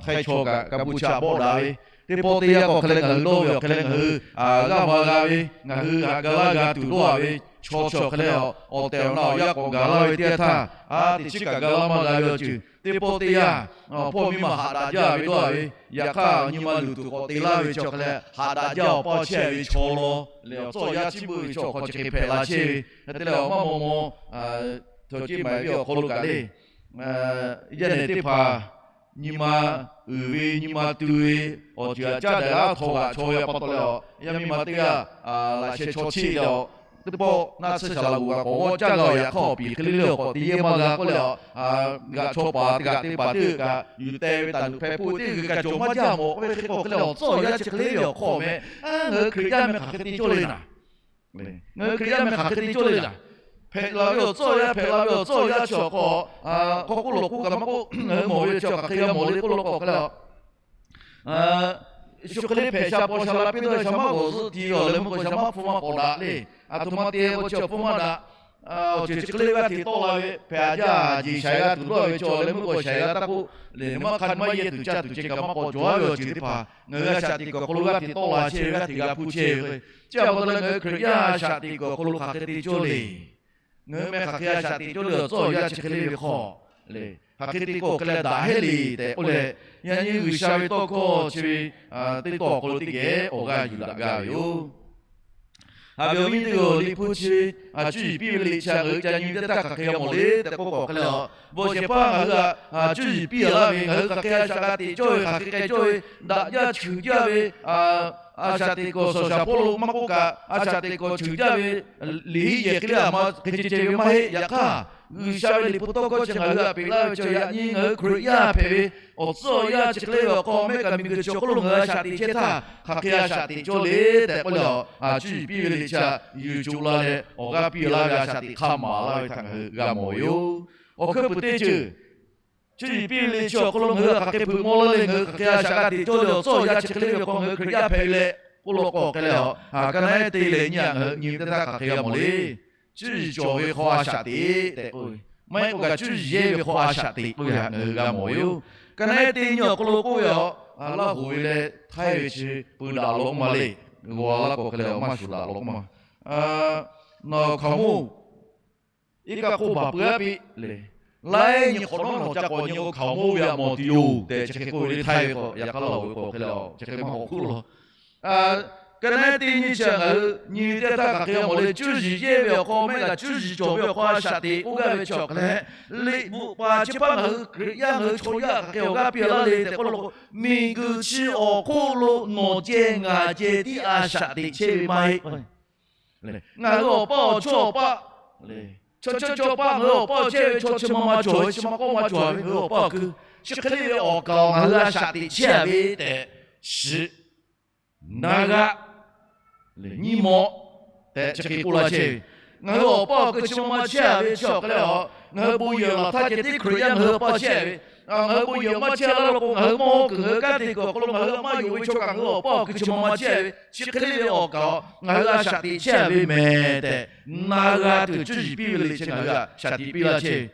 Htaiˇ chaw kaꞈ kaˇ buˇ chaꞈ bawˆ daꞈ ve, teˇ pawˆ teˇ yanˇ k'o hk'e leh ngaˬ hui dawˇ ve awˬ hk'e leh ngaˬ hui g'aˇ va g'a ve, ngaˬ hui haꞈ ga laˇ g'a tuˬ dawˇ ve chaw chi awˬ hk'e leh, awˬ tehˬ awˬ na awˬ yanˇ k'awꞈ gaˬ laˇ ve teˇ yanˇ htaˇ, a, teꞈ chiˉ kaꞈ ga laˇ maˇ g'a ve awˬ ceuˬ teˇ pawˆ teˇ yanˇ, hpawˇ miˇ ma haꞈ daꞈ jaˇ ve dawˇ ve, yaꞈ hk'aˇ nyi ma luˬ tuˬ k'awꞈ te laˇ ve chi awˬ hk'e leh, haꞈ daꞈ jaˇ awˬ pa chehˇ ve chaw law leh awˬ tcuhˉ awˬ yanˇ chi beuꞈ ve chaw hk'aw chi hk'e hpehꞈ la chehˇ ve, hk'e te leh awˬ maˇ maw maw, cawˬ ceˇ maˍ ve awˬ hk'aw lo kaꞈ le, yaˇ nehˬ teˇ hpaˍ nyi ma uiˍ ve, nyi ma tu ve, awˬ ceuˬ aꞈ caˉ daꞈ g'aˇ htaw g'aꞈ chaw ve pa taw leh, a, yaˇ miˇ ma teˇ g'aˇ laꞈ sheh chaw cheˆ leh, teˇ pawˆ naˆ tsuhˇ shaˍ laꞈ g'oꞈ g'aꞈ k'awꞈ g'awˇ caˇ g'a awˬ yaꞈ hk'aˇ awˬ piˍ hk'e le le awˬ k'awꞈ te yehˇ maˇ g'a k'oˆ leh, a, g'aꞈ chaw paˍ teˇ g'aˇ teˇ paˍ teˇ g'aˇ kaꞈ yuˬ teh ve taˍ nuˬ hpehꞈ hpu teˇ g'aˇ kaꞈ cawˬ maˇ jaˇ mawˬ k'oˆ ve hk'e k'o hk'e leh awˬ tcuhˉ awˬ yanˇ chi hk'e le ve awˬ hk'aw meh, ngaˬ hui Hkriꞈ yaˇ meh hk'aˬ hk'e te cawˇ le naˍ. Ngaˬ hui Hkriꞈ yaˇ meh hk'aˬ hk'e te cawˇ le naˍ. hpehꞈ la ve awˬ tcuhˉ awˬ yanˇ, hpehꞈ la ve awˬ tcuhˉ awˬ yanˇ chi awˬ hk'aw, hk'aw k'oˆ lawˬ k'oˆ kaꞈ maˇ k'oˆ, ngaˬ hui mawˬ ve chi hk'aˬ hk'e g'a mawˬ le k'oˆ law k'o hk'e le, shu hk'e le hpehꞈ sha paw sha la piˇ dawˇ ve shaˍ maˇ g'awˬ zuhˆ tiˍ ve awˬ leh meuˇ k'o shaˍ maˇ hpfuhˇ maˇ k'awꞈ daꞈ le. Aˬ htoꞈ ma te k'o chi awˬ hpfuhˇ maˇ daꞈ. Awˬ ceuˬ chi hk'e le g'aˇ hteꞈ tawˆ la ve hpehꞈ a jaˇ jeˬ shaiˍ g'a tuˬ dawˇ ve chi awˬ leh meuˇ k'o shaiˍ g'a taˇ k'oˆ le. Maˇ hk'a maˇ yehˇ tuˬ caˇ tuˬ ceh kaꞈ maˇ k'awꞈ cawˬ a ve awˬ ceuˬ teˇ hpaˍ ngaˬ hui a shaꞈ teꞈ kuiˬ awˬ hk'aw lo g'aˇ hteꞈ tawˆ la chehˇ ve g'aˇ hteꞈ g'a hpuˇ chehˇ ve k'o, chi a pa taw leh ngaˬ hui Hkriꞈ yaˇ a shaꞈ teꞈ kuiˬ awˬ hk'aw lo hk'aˬ hk'e te cawˇ le. Ngaˬ hui meh hk'aˬ hk'e a shaꞈ teꞈ cawˇ le awˬ tcuhˉ awˬ yanˇ chi hk'e le ve hk'aw le, hk'aˬ hk'e te k'o hk'e leh daꞈ heˆ le tehꞈ k'oˆ leh, yaꞈ nyi G'uiˬsha ve tawˇ hkawˇ chi ve teˇ tawˇ awˬ hk'aw lo teˇ geh awˬ g'aˇ yuˬ daꞈ gaˇ ve yoˬ. Haꞈ ve awˬ viˉ teˇ g'aˇ, Liꞈ hpu chi cuˇ yiˍ piˇ ve liꞈ chi ngaˬ hui ca nyi teˇ htaˇ hk'aˬ hk'e g'a mawˬ le tehꞈ k'oˆ k'o hk'e le, a, bvuhꞈ shehˍ hpaˇ ngaˬ hui htaꞈ cuˇ yiˍ piˇ a laˇ ve, ngaˬ hui hk'aˬ hk'e a shaꞈ g'a teꞈ cawˇ ve, hk'aˬ hk'e k'ai cawˇ ve, daꞈ jaˇ cheuˬ jaˇ ve, a shaꞈ teꞈ kuiˬ awˬ suhˍ shaˍ hpawˇ lo maˇ k'oˆ kaꞈ, a shaꞈ teꞈ kuiˬ cheuˬ jaˇ ve, liꞈ hiˆ yehˬ hk'e le a ma hk'e ceh ceh ve maˇ heˆ. Yaꞈ hk'aˇ, G'uiˬsha ve Liꞈ hpu tawˇ hkawˇ chi ngaˬ hui htaꞈ peꞈ laˇ ve chi yaꞈ nyi ngaˬ hui Hkriꞈ yaˇ hpehꞈ ve awˬ tcuhˉ awˬ yanˇ chi hk'e le ve awˬ hk'aw mehˆ kaꞈ miˬguiˬ chi awˬ hk'oˆ lo ngaˬ hui a shaꞈ teꞈ chehˇ htaˇ, hk'aˬ hk'e a shaꞈ teꞈ cawˇ le tehꞈ k'oˆ leh, cuˇ yiˍ piˇ ve liꞈ chi htaꞈ yuˬ coˬ la leh awˬ g'aˇ piˇ laˇ ve a shaꞈ teꞈ hk'a maˍ laˇ ve htaꞈ ngaˬ hui g'a mawˬ ve yoˬ. Awˬ hkui puiˍ teˇ ceuˬ, cuˇ yiˍ piˇ ve liꞈ chi awˬ hk'aw lo ngaˬ hui htaꞈ hk'aˬ hk'e hpeuꞈ maw laˇ le, ngaˬ hui hk'aˬ hk'e a shaꞈ g'a teꞈ cawˇ le awˬ tcuhˉ awˬ yanˇ chi hk'e le ve hk'aw ngaˬ hui Hkriꞈ yaˇ hpehꞈ ve leh k'oˆ law k'o hk'e le, a, ka naˉ eˉ te leh nyi a ngaˬ hui nyi ve teˇ htaˇ hk'aˬ hk'e g'a mawˬ le. Cuˇ yiˍ cawˬ ve hk'aw a shaꞈ teꞈ tehꞈ k'oˆ ve, maˇ heˆ k'o kaꞈ cuˇ yiˍ yehˇ ve hk'aw a shaꞈ teꞈ k'oˆ ve htaꞈ ngaˬ hui g'a mawˬ ve yoˬ. Ka naˉ eˉ te nyi awˬ hk'aw lo k'oˆ ve a, Laˇ hoꞈ ve leh Htaiˇ ve chi peu daꞈ law k'oˆ ma le. G'aw laˇ k'o hk'e le, maˇ shuˍ daꞈ law k'oˆ ma. Nawˬ hkaoˍmonˇ iˉ kaˆ hk'oˆ baˬ peuˬ a piˇ le. Laiˉ nyi hk'awꞈ nawˉ nawˬ ca k'awꞈ nyi k'o, hkaoˍmonˇ ve a mawˬ tuˬ yoˬ tehꞈ chi hk'e k'oˆ ve le. Htaiˇ ve k'o yaꞈ hk'aˇ Laˇ hoꞈ ve k'o hk'e le, chi hk'e maˇ k'awꞈ k'oˆ law. Ka naˉ eˉ te nyi chi ngaˬ hui nyi ve teˇ htaˇ hk'aˬ hk'e g'a mawˬ le. Cuˇ yiˍ yehˇ ve awˬ hk'aw mehˆ kaꞈ cuˇ yiˍ cawˬ ve awˬ hk'aw a shaꞈ teꞈ k'oˆ gaˇ ve chi awˬ hk'e leh, liꞈ bvuhꞈ paˍ chi hpaˇ ngaˬ hui Hkriꞈ yaˇ ngaˬ hui chaw yaˇ hk'aˬ hk'e awˬ g'aˇ piˇ laˇ le tehꞈ k'oˆ law k'o, miˬguiˬ chi awˬ hk'oˆ lo nawˬ ceh ngaˬ ceh tiˉ a shaꞈ teꞈ chehˇ ve maˇ heˆ. Ngaˬ hui awˬ paˇ awˬ chawˇ awˬ paˇ, chaw chawˇ chaw paˇ ngaˬ hui awˬ paˇ chehˇ ve chaw chi ma ma cawˬ ve, chi ma k'awˇ ma cawˬ ve ngaˬ hui awˬ paˇ awˬ kui, chi hk'e le ve awˬ kaˍ awˬ ngaˬ hui a shaꞈ teꞈ chehˇ a ve tehꞈ shiˍ, na g'aˇ, nyi mawꞈ tehꞈ chi hk'e k'oˆ laˇ chehˇ ve. Ngaˬ hui awˬ paˇ awˬ kui chi ma ma chehˇ a ve chi awˬ hk'e le a, ngaˬ hui bon yehˬ laˬ htaˇ ceh tiˉ Hkriꞈ yaˇ ngaˬ hui awˬ paˇ chehˇ ve. Ngaˬ hui bon yehˬ maˇ chehˇ laˇ law k'o, ngaˬ hui mawˇ kuiˬ ngaˬ hui kanˉ te kuiˬ awˬ hk'aw lo ngaˬ hui maˇ yonˍ ve chaw kaꞈ ngaˬ hui awˬ paˇ awˬ kui chi ma ma chehˇ ve, chi hk'e le ve awˬ kaˍ ngaˬ hui a shaꞈ teꞈ chehˇ a ve mehˍ tehꞈ, na g'a tuˬ cuˇ yiˍ piˇ ve liꞈ chi ngaˬ hui a shaꞈ teꞈ piˇ laˇ chehˇ ve.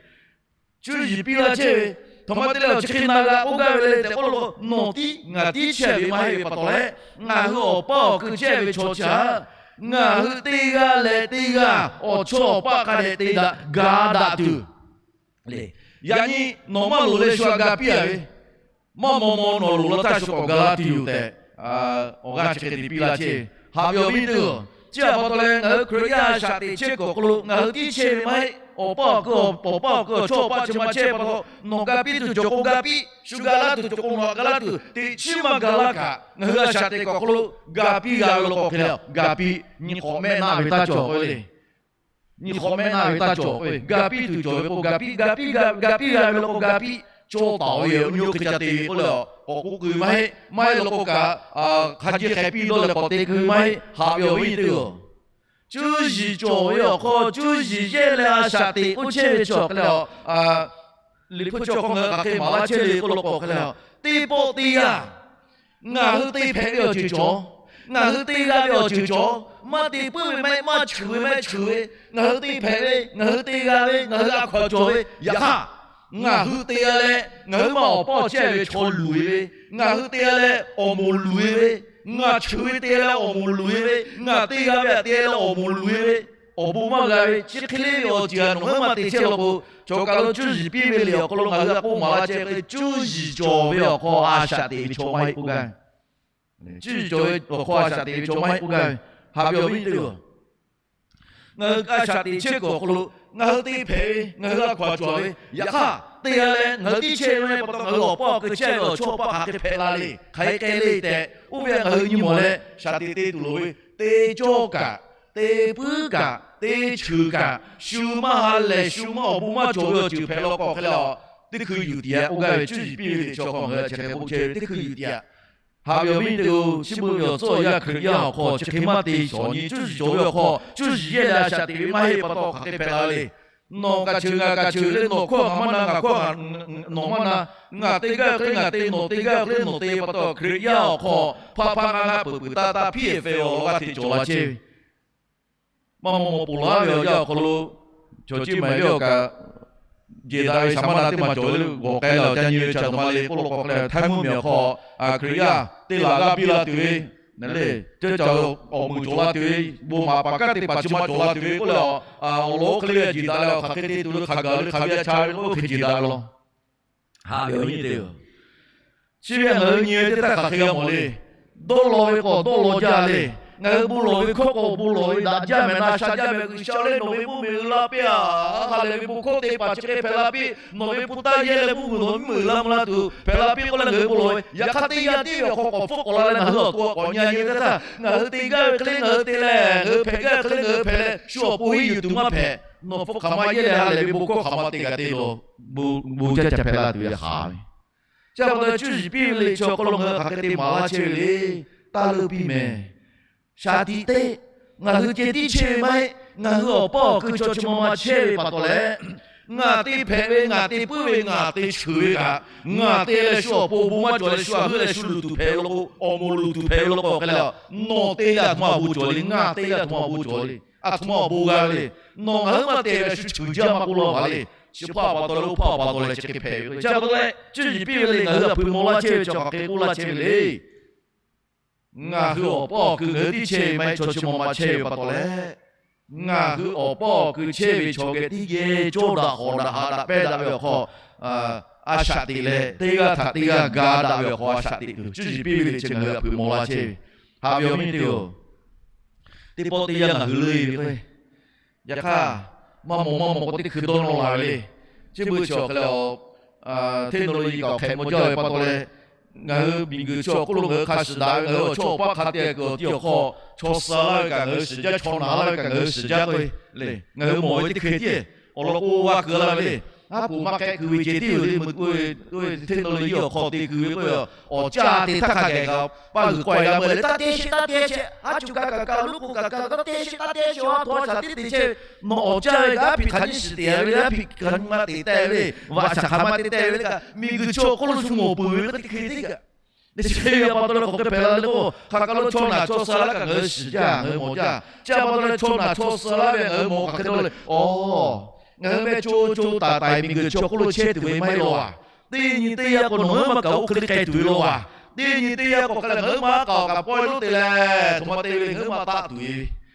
Cuˇ yiˍ piˇ laˇ chehˇ ve, htaꞈ ma te leh awˬ chi hk'e na g'a k'oˆ gaˇ ve le tehꞈ k'oˆ law k'o, nawˬ tiˉ ngaˬ tiˉ chehˇ ve maˇ heˆ ve pa taw leh, ngaˬ hui awˬ paˇ awˬ kui chehˇ ve chaw chi htaꞈ ngaˬ hui teˇ g'aˇ leh teˇ g'aˇ, awˬ chawˇ awˬ paˇ hk'a dehꞈ te daꞈ ga daꞈ tuˬ le. Yaꞈ nyi nawˬ maˇ loˍ leh shu htaꞈ ga piˇ a ve, maˇ maw maw nawˬ loˍ la htaˇ shu k'awꞈ ga laˇ tuˬ yoˬ tehꞈ, awˬ g'aˇ chi hk'e te piˇ laˇ chehˇ ve. Haꞈ ve awˬ viˉ teˇ g'aˇ, chi htaꞈ pa taw leh ngaˬ hui Hkriꞈ yaˇ a shaꞈ teꞈ chehˇ kuiˬ awˬ hk'aw lo ngaˬ hui tiˉ chehˇ ve maˇ heˆ. Awˬ paˇ awˬ kui, awˬ paˇ awˬ kui, awˬ chawˇ awˬ paˇ chi ma chehˇ pa taw, nawˬ ga piˇ tuˬ cawˬ k'o ga piˇ, shu ga laˇ tuˬ cawˬ k'o nawˬ ga laˇ tuˬ, teꞈ chiˉ maˇ ga laˇ kaꞈ ngaˬ hui a shaꞈ teꞈ kuiˬ awˬ hk'aw lo ga piˇ g'a ve law k'o hk'e le, ga piˇ. Nyi hk'awꞈ mehˆ naˆ ve taˇ cawˬ k'oˆ ve le. Nyi hk'awꞈ mehˆ naˆ ve taˇ cawˬ k'oˆ ve, ga piˇ tuˬ cawˬ ve k'o ga piˇ, ga piˇ ga, ga piˇ g'a ve law k'o ga piˇ. Cawˇ taˍ ve yoˬ, nyi oˇ hk'e ca te ve k'oˆ le, k'awꞈ k'oˆ keu maˇ heˆ. Maˇ heˆ law k'o kaꞈ, hk'a jeˇ hk'e piˇ dawˇ leh k'awꞈ te keu maˇ heˆ. Haꞈ ve awˬ viˉ teˇ g'aˇ, cuˇ yiˍ cawˬ ve awˬ hk'aw cuˇ yiˍ yehˇ leh a shaꞈ teꞈ k'oˆ chehˇ ve chi awˬ hk'e le, Liꞈ hpu chi awˬ hk'aw ngaˬ hui hk'aˬ hk'e maˍ laˇ chehˇ le k'oˆ law k'o hk'e le, teˇ pawˆ teˇ yanˇ ngaˬ hui te hpehꞈ ve awˬ ceuˬ cawˬ, ngaˬ hui te g'a ve awˬ ceuˬ cawˬ, maˇ te puiˉ ve maˇ heˆ, maˇ cheuˬ ve maˇ heˆ, cheuˬ ve, ngaˬ hui te hpehꞈ ve, ngaˬ hui te g'a ve, ngaˬ hui a hkaw cawˬ ve, yaꞈ hk'aˇ ngaˬ hui te g'a leh ngaˬ hui maˇ awˬ paˇ awˬ chehˇ ve chaw luˬ e ve, ngaˬ hui te g'a leh awˬ moˍ luˬ e ve, ngaˬ cheuˬ ve te g'a leh awˬ moˍ luˬ e ve, ngaˬ te g'a ve htaꞈ te g'a leh awˬ moˍ luˬ e ve, awˬ bon maˇ g'a ve chi hk'e le ve awˬ ceuˬ htaꞈ nawˬ hui maˇ te chehˇ law k'o, chaw kaˬ lo cuˇ yiˍ piˇ ve liꞈ awˬ hk'aw lo ngaˬ hui a k'oˆ maˍ laˇ chehˇ ve, cuˇ yiˍ cawˬ ve awˬ hk'aw a shaꞈ teꞈ ve chaw maˇ heˆ k'oˆ gaˇ ve. Cuˇ yiˍ cawˬ ve awˬ hk'aw a shaꞈ teꞈ ve chaw maˇ heˆ k'oˆ gaˇ ve. Haꞈ ve awˬ viˉ teˇ g'aˇ, ngaˬ hui a shaꞈ teꞈ chehˇ kuiˬ awˬ hk'aw lo ngaˬ hui te hpehꞈ ve, ngaˬ hui a hkaw a cawˬ ve, yaꞈ hk'aˇ te g'a leh ngaˬ hui tiˉ chehˇ ve pa taw ngaˬ hui awˬ paˇ awˬ kui chehˇ ve awˬ chawˇ awˬ paˇ hk'aˬ hk'e hpehꞈ la le, hk'aˬ hk'e k'ai le tehꞈ oˇ ve ngaˬ hui nyi mawˬ leh shaˍ tiꞈ te tuˬ loˍ ve, te cawˇ kaꞈ, te puiˉ kaꞈ, te cheuˬ kaꞈ, shu maˇ ha lehˬ shu maˇ awˬ bon maˇ cawˬ ve awˬ ceuˬ hpehꞈ law k'o hk'e le, teˇ hkui yuˬ tiꞈ yaꞈ k'oˆ gaˇ ve cuˇ yiˍ piˇ ve liꞈ chi awˬ hk'aw ngaˬ hui a chi hk'e k'oˆ chehˇ ve teˇ hkui yuˬ tiꞈ yaꞈ. Haꞈ ve awˬ viˉ teˇ-oˬ, chi beuꞈ ve awˬ tcuhˉ awˬ yanˇ Hkriꞈ yaˇ awˬ hk'aw chi hk'e maˇ te shawˍ nyi, cuˇ yiˍ cawˬ ve awˬ hk'aw cuˇ yiˍ yehˇ leh a shaꞈ teꞈ ve maˇ heˆ pa taw hk'aˬ hk'e hpehꞈ la le. Nawˬ kaꞈ ceuˬ ngaˬ kaꞈ ceuˬ le, nawˬ hkawˇ ngaˬ maˇ na, ngaˬ hkawˇ nawˬ maˇ na, ngaˬ te gaˇ ve hk'e le ngaˬ te, nawˬ te gaˇ ve hk'e le nawˬ te pa taw Hkriꞈ yaˇ awˬ hk'aw hpaˇ hpaˇ ngaˇ ngaˇ peuˬ peuˬ taˇ taˇ hpiˇ-ehˍ fehˍ awˬ lawn g'aˇ hteꞈ cawˬ la chehˇ ve maˇ maw maw ponˬ laˬ ve awˬ yanˇ awˬ hk'aw lo, chaw ceˇ maˍ ve awˬ kaꞈ, jehˬ daꞈ ve shaˍ maˇ na teˇ maˬ cawˬ le, g'awˬ k'ai leh awˬ ca nyi ve chaꞈ taˍ ma le k'oˆ law k'o, Htaiˇ mvuhˇ miˬ awˬ hk'aw Hkriꞈ yaˇ teˇ laˬ g'aˇ biˇ la tuˬ ve, le, ceuˇ caˬ awˬ meuˍ cawˬ la tuˬ ve, bon maˍ paˍ kaˉ teˇ hpaˍ chi ma cawˬ la tuˬ ve k'oˆ leh, awˬ lawn oˇ hk'e le jehˬ daꞈ leh awˬ hk'aˬ hk'e te tuˬ le hk'a gaˬ le hk'aˬ ve a cha ve k'oˆ hk'e jehˬ daꞈ ve law. Haꞈ ve awˬ viˉ teˇ-oˬ, chi ve ngaˬ hui nyi ve teˇ htaˇ hk'aˬ hk'e g'a mawˬ le. Dawˇ law ve k'awꞈ dawˇ law jaˇ le. Ngaˬ hui bon lawˬ ve hkawˇ k'awꞈ bon lawˬ ve daꞈ jaˇ mehˍ na sha jaˇ mehˍ G'uiˬsha le, nawˬ ve mvuhˇ miˬ uiˍ la piˇ-a. Hk'a lehˬ ve bon hkawˇ te paˍ chi hk'e hpehꞈ la piˇ, nawˬ ve hpu taˇ yehˇ leh mvuhˇ miˬ nawˬ ve mvuhˇ miˬ uiˍ la mvuh la tuˬ hpehꞈ la piˇ k'oˆ leh ngaˬ hui bon lawˬ ve. Yaꞈ hk'aˇ teˇ yanˇ tiˉ ve awˬ hk'aw k'awꞈ hpfuhˆ k'awꞈ la leh ngaˬ hui awˬ to k'awꞈ nyi nyi ve teˇ htaˇ, ngaˬ hui te gaˇ ve hk'e le ngaˬ hui te leh, ngaˬ hui hpehꞈ gaˇ ve hk'e le ngaˬ hui hpehꞈ leh, shu awˬ pon henˇ yuˬ tuˬ maˇ hpehꞈ. Nawˬ hpu hk'aˬ ma yehˇ leh ha lehˬ ve bon hkawˇ hk'aˬ ma te kaꞈ te lawˬ, bon jaˇ ca hpehꞈ la tuˬ ve haꞈ ve. Chi pa taw leh cuˇ yiˍ piˇ ve le chi awˬ hk'aw lo ngaˬ hui hk'aˬ hk'e te maˍ laˇ chehˇ ve le. Taˇ leuˆ piˇ mehˍ. Shaˍ tiꞈ teˇ, ngaˬ hui ceh tiˉ chehˇ ve maˇ heˆ. Ngaˬ hui awˬ paˇ awˬ kui chaw chi ma ma chehˇ ve pa taw leh, ngaˬ te hpehꞈ ve, ngaˬ te puiˉ ve, ngaˬ te cheuˬ ve kaꞈ, ngaˬ te leh shu awˬ pon bon maˇ cawˬ leh shu a hui leh shu luˬ tuˬ hpehꞈ ve law k'o, awˬ moˍ luˬ tuˬ hpehꞈ ve law k'o hk'e leh, nawˬ te leh aˬ htoꞈ ma awˬ bon cawˬ le, ngaˬ te leh aˬ htoꞈ ma awˬ bon cawˬ le, aˬ htoꞈ ma awˬ bon g'a ve le. Nawˬ ngaˬ hui maˇ te leh shu cheuˬ jaˇ maˇ k'oˆ laˇ vaˬ le. Chi hpaˇ pa taw leh oˇ hpaˇ pa taw leh chi hk'e hpehꞈ ve k'o, chi pa taw leh cuˇ yiˍ piˇ ve le ngaˬ hui htaꞈ hpui maw laˇ chehˇ ve chi hk'aˬ hk'e k'oˆ laˇ chehˇ ve le. Ngaˬ hui awˬ paˇ awˬ kui ngaˬ hui tiˉ chehˇ ve maˇ heˆ, chaw chi ma ma chehˇ ve pa taw leh, ngaˬ hui awˬ paˇ awˬ kui chehˇ ve chaw geh teˇ geh cawˇ daꞈ hawˍ daꞈ haꞈ daꞈ pehnˇ daꞈ ve awˬ hk'aw, a shaꞈ teꞈ leh teˇ g'aˇ htaꞈ teˇ g'aˇ ga daꞈ ve awˬ hk'aw a shaꞈ teꞈ tuˬ cuˇ yiˍ piˇ ve le chi ngaˬ hui htaꞈ hpui maw laˇ chehˇ ve. Haꞈ ve awˬ viˉ teˇ-oˬ, teˇ pawˆ teˇ yanˇ ngaˬ hui leuˆ-e ve k'o, yaꞈ hk'aˇ, maˇ maw maˇ maw k'o teˇ hkui dawˇ nawˇ la ve le. Chi beuꞈ chi awˬ hk'e leh, technology kaꞈ awˬ hk'ehꞈ maw jaˇ ve pa taw leh, ngaˬ hui miˬguiˬ chi awˬ hk'oˆ lo ngaˬ hui hk'a shuˍ daꞈ ve ngaˬ hui awˬ chawˇ awˬ paˇ hk'a te kuiˬ awˬ ti awˬ hk'aw chaw suh laˇ ve kaꞈ ngaˬ hui shiˍ jaˇ, chaw naˬ laˇ ve kaꞈ ngaˬ hui shiˍ jaˇ k'oˆ ve le. Ngaˬ hui mawˬ ve teˇ hkui tiˉ awˬ lawn k'o g'a kuiˬ la ve le. Aˉ poꞈ maˇ k'ehˆ kuiˬ ve ceh tiˉ yoˬ le. Meuꞈ k'oˆ ve, technology awˬ hk'aw te kuiˬ ve k'oˆ ve, awˬ caˇ te htaˇ hk'a gaˬ kaꞈ paˇ g'uiˬ k'awehꞈ g'a meuˇ leh taˇ te sheˍ taˇ te sheˍ, aˉ cuˬ kaꞈ kaꞈ kaꞈ luˉ k'o kaꞈ kaꞈ taˇ te sheˍ taˇ te sheˍ, a htoꞈ ma shaˍ tiˉ te chehˇ ve. Nawˬ awˬ caˇ ve kaꞈ aˉ hpiꞈ hk'aˬ nyi shiˍ te ve le, aˉ hpiꞈ hk'aˬ nyi ma te teh ve le, vaꞈ shaˍ hk'aˬ ma te teh ve le kaꞈ, miˬguiˬ chi awˬ hk'oˆ lo shu mawˬ peuˬ ve k'o teˇ hkui tiˉ kaꞈ, chi hk'e ve pa taw leh hk'aˬ hk'e hpehꞈ la le k'o, hk'aˬ kaˬ lo chaw naˬ chaw suh laˇ kaꞈ ngaˬ hui shiˍ jaˇ, ngaˬ hui mawˬ jaˇ. Chi pa taw leh chaw naˬ chaw suh laˇ ve ngaˬ hui mawˬ hk'aˬ hk'e te le, aˬ, ngaˬ hui meh co co taiˍ taiˍ miˬguiˬ chi awˬ hk'oˆ lo chehˇ tuˬ ve maˇ heˆ law a. Teˇ nyi teˇ yanˇ k'o nawˬ hui maˇ kaꞈ oˇ hk'e le k'ai tuˬ ve law a. Teˇ nyi teˇ yanˇ k'o hk'a leh ngaˬ hui maˇ k'aoˍ kaꞈ pawehˇ lonˉ te leh, htoꞈ ma te ve ngaˬ hui maˇ taˆ tuˬ ve,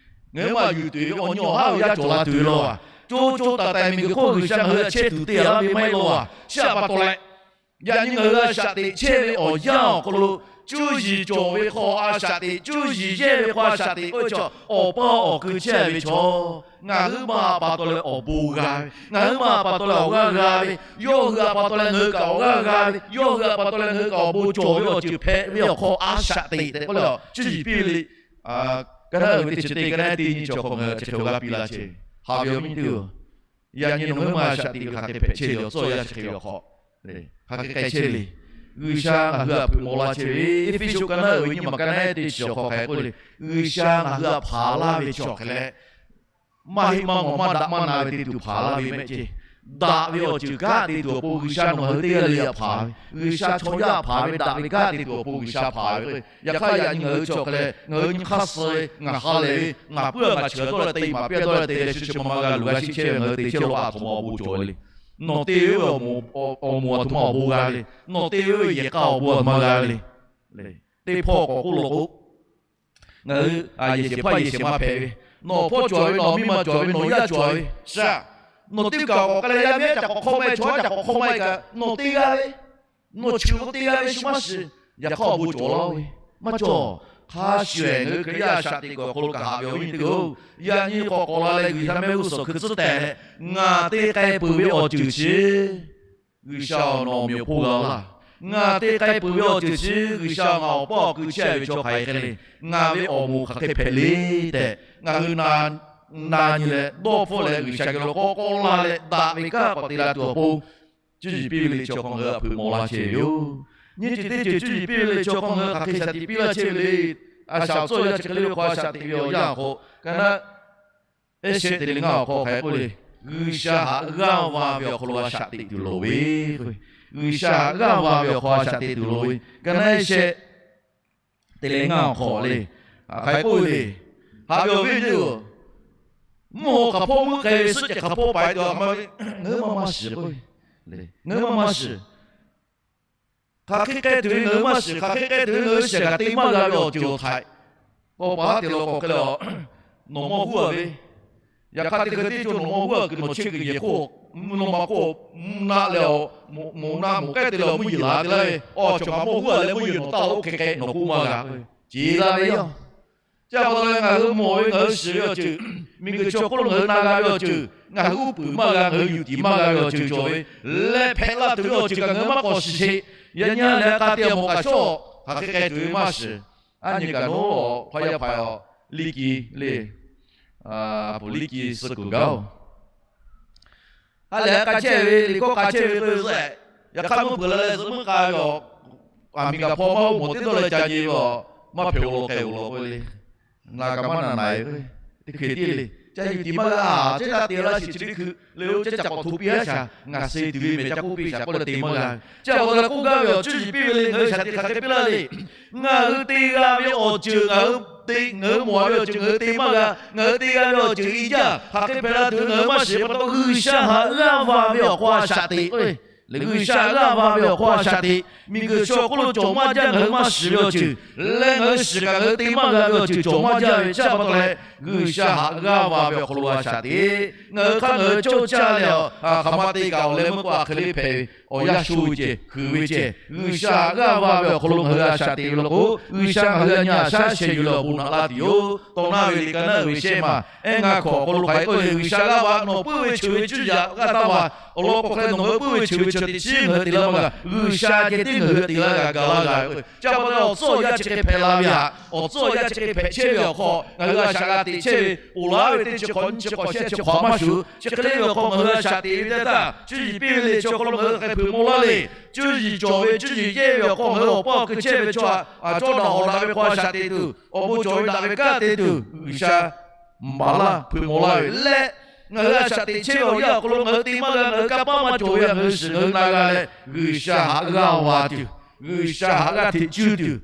ngaˬ hui maˇ yuˬ tuˬ ve awˬ nyi awˬ haˉ awˬ yanˇ cawˬ la tuˬ ve law a. Co co taiˍ taiˍ miˬguiˬ hk'oˆ G'uiˬsha ngaˬ hui htaꞈ chehˇ tuˬ te a laˇ ve maˇ heˆ law a. Chi htaꞈ pa taw leh, yaꞈ nyi ngaˬ hui a shaꞈ teꞈ chehˇ ve awˬ yanˇ awˬ hk'aw lo, cuˇ yiˍ cawˬ ve hk'aw a shaꞈ teꞈ, cuˇ yiˍ yehˇ ve hk'aw a shaꞈ teꞈ k'oˆ ve chaw, awˬ paˇ awˬ kui chehˇ ve chaw, ngaˬ hui maˇ pa taw leh awˬ bon g'a ve, ngaˬ hui maˇ pa taw leh awˬ g'aˇ g'a ve, yawˇ hui a pa taw leh ngaˬ hui kaꞈ awˬ g'aˇ g'a ve, yawˇ hui a pa taw leh ngaˬ hui kaꞈ awˬ bon cawˬ ve awˬ ceuˬ hpehꞈ ve awˬ hk'aw a shaꞈ teꞈ tehꞈ k'oˆ leh, cuˇ yiˍ piˇ ve le. Ka naˉ uiˍ ve teˇ chi teˇ, ka naˉ teˇ nyi chi awˬ hk'aw ngaˬ hui chi hk'e g'a piˇ laˇ chehˇ ve. Haꞈ ve awˬ viˉ teˇ-oˬ, yaꞈ nyi nawˬ hui maˇ a shaꞈ teꞈ ve hk'aˬ hk'e hpehꞈ chehˇ ve awˬ tcuhˇ awˬ yanˇ chi hk'e ve awˬ hk'aw, hk'aˬ hk'e k'ai chehˇ le. G'uiˬsha ngaˬ hui htaꞈ hpeuꞈ maw laˇ chehˇ ve, Eˇfeˇsuꞈ ka naˉ uiˍ ve nyi ma ka naˉ teˇ chi awˬ hk'aw hk'aˬ hk'e k'oˆ le. G'uiˬsha ngaˬ hui htaꞈ hpanˍ laˇ ve chi awˬ hk'e leh, maˇ heˆ maˇ mawˬ maˇ daꞈ maˇ na ve te tuˬ hpanˍ laˇ ve mehˆ ceˇ. Daꞈ ve awˬ ceuˬ kanˉ te tuˬ awˬ pon G'uiˬsha nawˬ ngaˬ hui teˇ g'aˇ le htaꞈ hpanˍ ve, G'uiˬsha chaw yaˇ htaꞈ hpanˍ ve daꞈ ve kanˉ te tuˬ awˬ pon G'uiˬsha hpanˍ ve k'o, yaꞈ hk'aˇ yaꞈ nyi ngaˬ hui chi awˬ hk'e leh ngaˬ hui nyi hk'aˇ suh ve, ngaˬ ha lehˬ ve, ngaˬ puiˉ a ngaˬ cheuˬ dawˇ leh te maˍ piˇ dawˇ leh te leh shu chi ma ma g'a luˬ g'a sheˆ chehˇ ve ngaˬ hui te chehˇ law a htoꞈ ma awˬ bon cawˬ ve le. Nawˬ te ve awˬ moˍ a htoꞈ ma awˬ bon g'a ve le. Nawˬ te ve yehˬ k'a awˬ bon a htoꞈ ma g'a ve le. Teˇ hpawˇ k'awꞈ k'oˆ law k'o, ngaˬ hui yehˬ shehˍ hpaˇ yehˬ shehˍ ma hpehꞈ ve, nawˬ hpawˇ cawˬ ve, nawˬ miˇ ma cawˬ ve, nawˬ yaˇ cawˬ ve, shaˍ, nawˬ teˇ kaˬ k'awꞈ k'ai leh yaˇ miˇ haˉ ca k'awꞈ hk'awˇ maˇ heˆ, chaw haˉ ca k'awꞈ hk'awˇ maˇ heˆ kaꞈ, nawˬ te g'a ve, nawˬ cheuˬ k'o te g'a ve shu maˇ shiˍ. Yaꞈ hk'aˇ awˬ bon cawˬ laˇ-oˬ ve, maˇ cawˬ. Hk'a shuˍ-ehˍ ngaˬ hui Hkriꞈ yaˇ a shaꞈ teꞈ kuiˬ awˬ hk'aw lo kaꞈ haꞈ ve awˬ viˉ teˇ-oˬ, yaꞈ nyi k'awꞈ k'awꞈ la leh G'uiˬsha mehˆ g'uˇ suhˍ hkui tcuhˉ tehˬ leh, ngaˬ te k'ai peuˬ ve awˬ ceuˬ chi G'uiˬsha-oˬ, nawˬ awˬ meꞈ awˬ hponˇ g'a-oˬ laˇ. Ngaˬ te k'ai peuˬ ve awˬ ceuˬ chi G'uiˬsha ngaˬ awˬ paˇ awˬ kui chehˇ ve chaw hk'aˬ hk'e le. Ngaˬ ve awˬ moˍ hk'aˬ hk'e hpehꞈ le tehꞈ ngaˬ hui na nyi leh dawˇ hpfuhˆ leh G'uiˬsha geh lo k'awꞈ k'awꞈ la leh daꞈ ve kanˉ k'awꞈ te la tuˬ awˬ pon, cuˇ yiˍ piˇ ve le chi awˬ hk'aw ngaˬ hui htaꞈ hpeuꞈ maw laˇ chehˇ ve yoˬ. Nyiˇ ceuˬ teˇ ceuˬ cuˇ yiˍ piˇ ve le, chaw hk'aw ngaˬ hui hk'aˬ hk'e shaˍ tiꞈ piˇ laˇ chehˇ ve le. A shaꞈ awˬ tcuhˇ yaˇ chi hk'e le ve hk'aw a shaꞈ teꞈ ve awˬ yanˇ awˬ hk'aw, ka naˉ ehˉ shehˆ te leh ngaˇ awˬ hk'aw hk'aˬ hk'e k'oˆ le. G'uiˬsha haꞈ g'aˇ va ve awˬ hk'aw lo a shaꞈ teꞈ tuˬ loˍ ve k'o, G'uiˬsha haꞈ g'aˇ va ve awˬ hk'aw a shaꞈ teꞈ tuˬ loˍ ve, ka naˉ ehˉ shehˆ te leh ngaˇ awˬ hk'aw le. Hk'aˬ hk'e k'oˆ ve le. Haꞈ ve awˬ viˉ awˬ nyi teˇ-oˬ, mvuhˇ haw hk'aˬ hpawˇ meuˆ k'ai ve suhˆ ceh hk'aˬ hpawˇ paiˍ tuˬ a hk'aˬ ma ve, ngaˬ hui maˇ maˇ shiˍ k'o, ngaˬ hui maˇ maˇ shiˍ. Hk'aˬ hk'e k'ai tuˬ ve ngaˬ hui maˇ shiˍ, hk'aˬ hk'e k'ai tuˬ ve ngaˬ hui shiˍ kaꞈ te maˇ g'a ve awˬ ceuˬ awˬ htaiˍ. K'awꞈ paˍ haˉ te lawˬ k'awꞈ hk'e le a, nawˬ maw huˉ a ve, yaꞈ hk'aˇ teˇ hk'e teˇ cawˇ nawˬ maw huˉ a kuiˬ nawˬ chehˇ kuiˬ yehˬ hk'oˆ, mvuhˇ naw ma hk'oˆ, mvuhˇ naˆ leh a, moꞈ naˆ moꞈ k'ehˉ te leh awˬ mvuhˇ yeˬ laˬ te laˇ ve, awˬ cawˬ kaꞈ maw huˉ a leh mvuhˇ yeˬ nawˬ taˇ oˇ hk'e k'ai nawˬ k'oˆ maˇ g'a ve, ce laˇ ve yoˬ. Chi pa taw leh ngaˬ hui mawˬ ve ngaˬ hui shiˍ ve awˬ ceuˬ, miˬguiˬ chi awˬ hk'oˆ lo ngaˬ hui na g'a ve awˬ ceuˬ, ngaˬ hui uˉ peunˍ maˇ g'a, ngaˬ hui yuˬ tiˍ maˇ g'a ve awˬ ceuˬ cawˬ ve, leh hpehꞈ la tuˬ ve awˬ ceuˬ kaꞈ ngaˬ hui maˇ k'awꞈ shiˍ sheˍ. Yaꞈ nyi leh k'a te awˬ mawˬ kaꞈ shawˉ, hk'aˬ hk'e k'ai tuˬ ve maˇ shiˍ. Aˉ nyi kaꞈ nawˉ hk'aw yaˇ hpaˍ a, liˇ ki le, a, pfuhˍ liˇ ki suh kuiˬ gaˇ oˬ. Ha lehˬ k'a chehˇ ve, liꞈ hkawˇ k'a chehˇ ve k'oˆ ve, yaꞈ hk'aˇ mvuhˇ peuˬ la leh zuhꞈ meuˇ k'a ve a, aˬ miˍ kaꞈ hpaw maˇ oˇ mawˬ teˇ dawˇ leh ca nyi ve a, maˇ hpehꞈ awˬ lawn k'ai awˬ lawn k'oˆ ve le. Ngaˬ kaꞈ maˇ naˍ naˍ e, teˇ hkui tiˉ le, ca yuˬ tiˍ maˇ g'a, chehˇ taˇ te laˇ shiˍ chi teˇ hkui le, oˇ chehˇ ca k'awꞈ hto piˇ a shaˍ, ngaˬ suh tuˬ ve mehˬ ca k'oˆ piˇ shaˍ k'oˆ leh te maˇ g'a. Chi pa taw leh k'oˆ gaˇ ve awˬ cuˇ yiˍ piˇ ve le, ngaˬ hui shaˍ tiꞈ hk'aˬ hk'e piˇ laˇ le. Ngaˬ hui te g'a ve awˬ ceuˬ ngaˬ hui te, ngaˬ hui mawˬ ve awˬ ceuˬ ngaˬ hui te maˇ g'a, ngaˬ hui te g'a ve awˬ ceuˬ i jaˇ hk'aˬ hk'e hpehꞈ la tuˬ ngaˬ hui maˇ shiˍ pa taw, G'uiˬsha haꞈ g'aˇ va ve awˬ hk'aw a shaꞈ teꞈ k'o, leh G'uiˬsha g'aˇ va ve awˬ hk'aw a shaꞈ teꞈ. Miˬguiˬ chi awˬ hk'oˆ lo cawˬ maˇ jaˇ ngaˬ hui maˇ shiˍ ve awˬ ceuˬ leh ngaˬ hui shiˍ kaꞈ ngaˬ hui te maˇ g'a ve awˬ ceuˬ cawˬ maˇ jaˇ ve chi pa taw leh, G'uiˬsha haꞈ g'aˇ va ve awˬ hk'aw lo a shaꞈ teꞈ. Ngaˬ hui hk'aˇ ngaˬ hui cawˇ caˇ leh a, hk'aˬ ma te kaꞈ awˬ leh meuˇ k'o a hk'e le hpehꞈ ve, awˬ yanˇ sho ve ceh, hkui ve ceh, G'uiˬsha haꞈ g'aˇ va ve awˬ hk'aw lo ngaˬ hui a shaꞈ teꞈ ve law k'o, G'uiˬsha ngaˬ hui a nyi a shaˉ shehˍ yuˬ leh awˬ bon naꞈ la tuˬ yoˬ. Tawˇ naˉ ve liꞈ ka naˉ uiˍ ve shehˇ ma, ehˉ ngaˇ hkawꞈ awˬ hk'aw lo hk'aˬ hk'e k'oˆ ve, G'uiˬsha g'aˇ va nawˬ puiˉ ve cheuˬ ve cuˇ yaꞈ g'aˇ taˇ va, awˬ lawn k'awꞈ hk'e le nawˬ ngaˬ hui puiˉ ve cheuˬ ve chi teꞈ chiˉ ngaˬ hui te laˇ maˇ g'a, G'uiˬsha ceh tiˉ ngaˬ hui te laˇ g'a ga laˇ g'a ve k'o, chi pa taw leh awˬ tcuhˇ awˬ yanˇ chi hk'e hpehꞈ la ve htaꞈ, awˬ tcuhˇ awˬ yanˇ chi hk'e hpehꞈ chehˇ ve awˬ hk'aw ngaˬ hui a shaꞈ g'a teꞈ chehˇ ve, ponˬ laˇ ve teˇ chi hk'awꞈ nyiˇ chi hk'awꞈ shehˆ chi hk'awꞈ maˇ shuˍ, chi hk'e le ve awˬ hk'aw ngaˬ hui a shaꞈ teꞈ ve teˇ htaˇ, cuˇ yiˍ piˇ ve le chi awˬ hk'aw lo ngaˬ hui hk'aˬ hk'e hpeuꞈ maw laˇ le. Cuˇ yiˍ cawˬ ve cuˇ yiˍ yehˇ ve awˬ hk'aw ngaˬ hui awˬ paˇ awˬ kui chehˇ ve chaw htaꞈ, a, cawˇ daꞈ awˬ daꞈ ve hk'aw a shaꞈ teꞈ tuˬ, awˬ bon cawˬ ve daꞈ ve kanˉ te tuˬ, G'uiˬsha maˍ laˇ hpeuꞈ maw laˇ ve leh, ngaˬ hui a shaꞈ teꞈ chehˇ ve awˬ yanˇ awˬ hk'aw lo ngaˬ hui te maˇ g'a, ngaˬ hui kanˇ paˆ maˇ cawˬ ve htaꞈ ngaˬ hui shiˍ ngaˬ hui na g'a leh, G'uiˬsha haꞈ g'aˇ va tuˬ, G'uiˬsha haꞈ g'aˇ hteꞈ cuˇ tuˬ,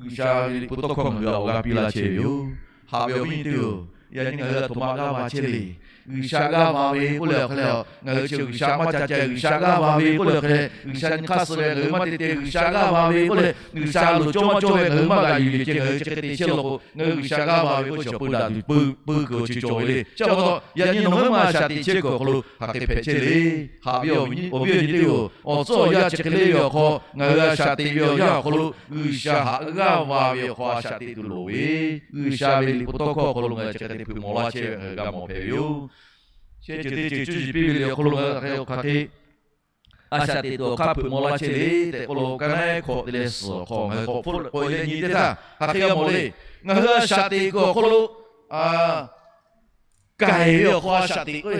G'uiˬsha ve liꞈ hpu tawˇ hkawˇ ngaˬ hui awˬ g'aˇ piˇ laˇ chehˇ ve yoˬ. Haꞈ ve awˬ viˉ nyi teˇ-oˬ, yaꞈ nyi ngaˬ hui a htoꞈ ma g'aˇ va chehˇ le. G'uiˬsha g'aˇ va ve k'oˆ leh awˬ hk'e le, ngaˬ hui chi G'uiˬsha maˇ ca ca, G'uiˬsha g'aˇ va ve k'oˆ leh awˬ hk'e le, G'uiˬsha nyi hk'aˇ suh ve ngaˬ hui maˇ te te, G'uiˬsha g'aˇ va ve k'oˆ leh, G'uiˬsha loˍ cawˇ maˇ cawˇ ve ngaˬ hui maˇ g'a yuˬ yuˬ ceh, ngaˬ hui chi hk'e te chehˇ law k'o, ngaˬ hui G'uiˬsha g'aˇ va ve k'oˆ chi awˬ peu daꞈ tuˬ, peu, peu kuiˬ awˬ ceuˬ cawˬ ve le. Chi pa taw yaꞈ nyi nawˬ ngaˬ hui maˇ a shaꞈ teꞈ chehˇ kuiˬ awˬ hk'aw lo hk'aˬ hk'e hpehꞈ chehˇ le. Haꞈ ve awˬ viˉ awˬ nyi teˇ-oˬ, awˬ tcuhˇ awˬ yanˇ chi hk'e le ve awˬ hk'aw ngaˬ hui a shaꞈ teꞈ ve awˬ yanˇ awˬ hk'aw lo, G'uiˬsha haꞈ g'aˇ va ve awˬ hk'aw a shaꞈ teꞈ tuˬ loˍ ve, G'uiˬsha ve liꞈ hpu tawˇ hkawˇ awˬ hk'aw lo ngaˬ hui chi hk'e te hpeuꞈ maw laˇ chehˇ ve ngaˬ hui g'a mawˬ hpehꞈ ve yoˬ. Shehˇ ceuˬ teˇ ceuˬ cuˇ yiˍ piˇ ve le awˬ hk'aw lo ngaˬ hui hk'aˬ hk'e a shaꞈ teꞈ tuˬ awˬ hk'aˇ hpeuꞈ maw laˇ chehˇ le tehꞈ k'oˆ lo, ka naˉ hkawꞈ te leh suhˍ awˬ hk'aw ngaˬ hui k'awꞈ hpfuhˆ leh k'awꞈ leh nyi teˇ htaˇ, hk'aˬ hk'e g'a mawˬ le. Ngaˬ hui a shaꞈ teꞈ kuiˬ awˬ hk'aw lo, k'aiˍ ve awˬ hk'aw a shaꞈ teꞈ k'o,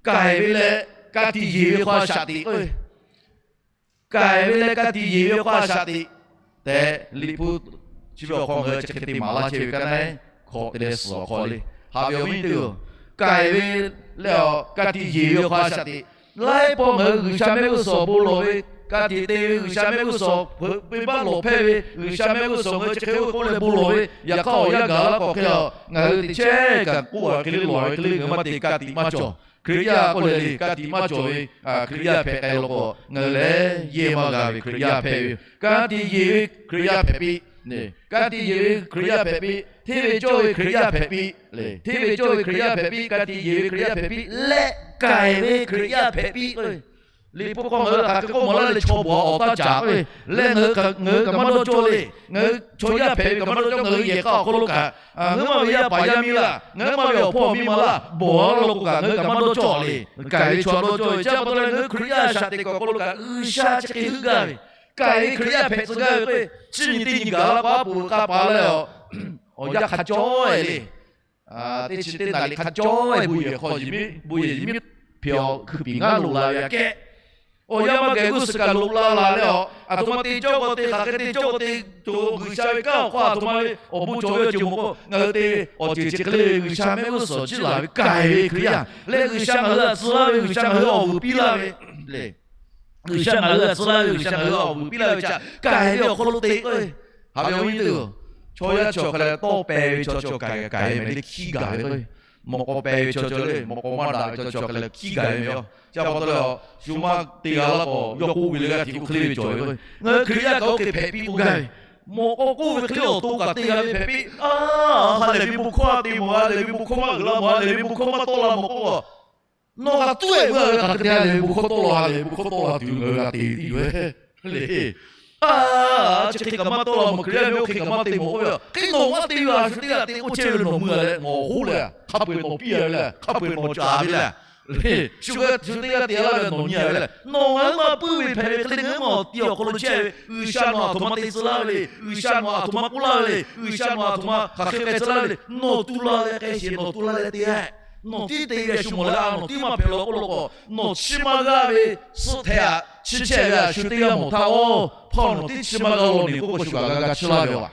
k'aiˍ ve leh ka tiꞈ yeˬ ve hk'aw a shaꞈ teꞈ k'o, k'aiˍ ve leh ka tiꞈ yeˬ ve hk'aw a shaꞈ teꞈ tehꞈ, liꞈ hpu chi ve awˬ hk'aw ngaˬ hui chi hk'e te maˍ laˇ chehˇ ve ka naˉ hkawꞈ te leh suhˍ awˬ hk'aw le. Haꞈ ve awˬ viˉ teˇ-oˬ, k'aiˍ ve leh ka tiꞈ yeˬ ve hk'aw a shaꞈ teꞈ. Laiˉ pawˆ ngaˬ hui G'uiˬsha mehˆ g'uˇ suhˍ bon lawˬ ve, ka tiꞈ te ve G'uiˬsha mehˆ g'uˇ suhˍ, hpeuꞈ ve baˆ lawˬ hpehˇ ve G'uiˬsha mehˆ g'uˇ suhˍ ngaˬ hui chi hk'e oˇ ve k'oˆ leh bon lawˬ ve, yaꞈ hk'aˇ awˬ yanˇ gaˬ laˇ k'awꞈ hk'e a, ngaˬ hui teꞈ chehˇ kaꞈ k'oˆ a hk'e le lawˬ ve hk'e le ngaˬ hui maˇ te ka tiꞈ maˇ cawˬ. Hkriꞈ yaˇ k'oˆ leh le ka tiꞈ maˇ cawˬ ve Hkriꞈ yaˇ hpehꞈ k'ai law k'o, ngaˬ hui lehˬ yehˇ maˇ g'a ve Hkriꞈ yaˇ hpehꞈ ve yoˬ. Ka tiꞈ yeˬ ve Hkriꞈ yaˇ hpehꞈ piˇ, ka tiꞈ yeˬ ve Hkriꞈ yaˇ hpehꞈ piˇ, hteˇ ve cawˇ ve Hkriꞈ yaˇ hpehꞈ piˇ, hteˇ ve cawˇ ve Hkriꞈ yaˇ hpehꞈ piˇ, ka tiꞈ yeˬ ve Hkriꞈ yaˇ hpehꞈ piˇ leh k'aiˍ ve Hkriꞈ yaˇ hpehꞈ piˇ k'o, liꞈ hpu hk'aw ngaˬ hui hk'aˬ hk'e k'oˆ maˍ laˇ leh chaw bawˬ awˬ taˇ caˍ k'o, leh ngaˬ hui kaꞈ maˇ dawˇ cawˇ le. Ngaˬ hui chaw yaˇ hpehꞈ ve kaꞈ maˇ dawˇ cawˇ, ngaˬ hui yehˬ k'a awˬ hk'aw lo kaꞈ, ngaˬ hui maˇ ve yaˇ paˍ yaˇ miˇ laˇ, ngaˬ hui maˇ ve awˬ hpawˇ awˬ miˇ ma laˇ, bawˬ a law k'o kaꞈ ngaˬ hui kaꞈ maˇ dawˇ cawˇ le. K'aiˍ ve chaw dawˇ cawˇ ve chi pa taw leh ngaˬ hui Hkriꞈ yaˇ a shaꞈ teꞈ kuiˬ awˬ hk'aw lo kaꞈ G'uiˬsha chi hk'e heuˆ gaˇ ve, k'aiˍ ve Hkriꞈ yaˇ hpehꞈ tcuh gaˇ ve k'o, chi nyi teˇ nyi gaˬ laˇ k'o a peuˬ k'a paˍ leh a, awˬ yanˇ hk'a cawˇ e le. Teˇ chi teˇ naˍ liꞈ hk'a cawˇ e bon yehˬ hk'aw, bon yehˬ yehˬ miˉ hpeꞈ awˬ hkui piˍ ngaˉ loꞈ la ve aꞈ kehˉ, Awˬ yanˇ maˇ gaˬ g'uˇ suhˍ kaꞈ loꞈ la laˬ leh a, aˬ htoꞈ ma te cawˇ k'aw te hk'aˬ hk'e te cawˇ k'aw te, G'uiˬsha ve kanˉ awˬ hk'aw aˬ htoꞈ ma ve awˬ bon cawˬ ve awˬ ceuˬ mawˬ k'o, ngaˬ hui te awˬ ceuˬ chi hk'e le G'uiˬsha mehˆ g'uˇ suhˍ jiˇ laˬ ve k'ai ve Hkriꞈ yaˇ leh G'uiˬsha ngaˬ hui htaꞈ tcuh laˇ ve, G'uiˬsha ngaˬ hui awˬ vuiˬ piˇ laˇ ve le. G'uiˬsha ngaˬ hui htaꞈ tcuh laˇ ve, G'uiˬsha ngaˬ hui awˬ vuiˬ piˇ laˇ ve chi k'ai ve awˬ hk'aw lo te k'o, haꞈ ve awˬ viˉ nyi teˇ-oˬ, chaw yaˇ chi awˬ hk'a leh tawˇ peh ve chaw chi awˬ k'ai k'ai meh le hkiˇ gaˬ ve k'o, mawꞈ k'aw peh ve chaw chi le mawꞈ k'aw maˇ daꞈ ve chaw chi awˬ hk'a leh hkiˇ gaˬ ve meh a. Chi pa taw leh a, shu maˇ te g'a laˇ k'o, yawˇ k'oˆ ve le g'aˇ hteꞈ oˇ hk'e le ve cawˬ ve k'o, ngaˬ hui Hkriꞈ yaˇ kaꞈ oˇ hk'e hpehꞈ piˇ k'oˆ gaˇ ve, mawꞈ k'aw k'oˆ ve hk'e le awˬ to kaꞈ te g'a ve hpehꞈ piˇ. A, ha lehˬ ve bon hkawˇ a te mawˬ, ha lehˬ ve bon hkawˇ maˇ g'uiˬ la mawˬ, ha lehˬ ve bon hkawˇ maˇ tawˆ la mawˬ k'o, nawˬ g'a tuˉ-e ve a ve hk'aˬ hk'e te ha lehˬ ve bon hkawˇ tawˆ la ha lehˬ ve bon hkawˇ tawˆ la tuˬ ngaˬ hui g'a te ve tiˉ yoˬ le. A, chi hk'e kaꞈ maˇ tawˆ la mawˬ, Hkriꞈ yaˇ ve oˇ hk'e kaꞈ maˇ te mawˬ k'oˆ ve a. Hk'e nawˬ maˇ te ve a shu teˇ g'aˇ te k'oˆ chehˇ ve le nawˬ meuˇ a leh nawˬ hoˉ leh, hk'a peu-eˬ nawˬ piˇ a ve le, hk'a peu-eˬ nawˬ caˍ ve le. Shu g'aˇ shu teˇ g'aˇ te laˇ ve nawˬ nyi a ve le. Nawˬ ngaˬ huiˉ ma puiˉ ve hpehꞈ ve hk'e le ngaˬ huiˉ ma awˬ ti awˬ hk'aw lo chehˇ ve, G'uiˬsha nawˬ aˬ htoꞈ ma te tcuh laˇ ve le, G'uiˬsha nawˬ aˬ htoꞈ ma k'oˆ laˇ ve le, G'uiˬsha nawˬ aˬ htoꞈ ma hk'aˬ hk'e k'ai tcuh laˇ ve le, nawˬ tu la leh k'ai sheˍ, nawˬ tu la leh te-e. Nawˬ tiˉ te ve a shu mawˬ leh a, nawˬ tiˉ maˇ hpehꞈ law k'oˆ law k'o, nawˬ chiˇ maˇ g'aˇ ve suhˆ htehꞈ a, chiˇ chehˇ ve a shu teˇ g'aˇ mawˬ htaˇ, oˇ hpawˇ nawˬ tiˉ chiˇ maˇ g'aˇ law ne k'oˆ k'o, shu kaꞈ g'a g'a chiˇ laˇ ve a.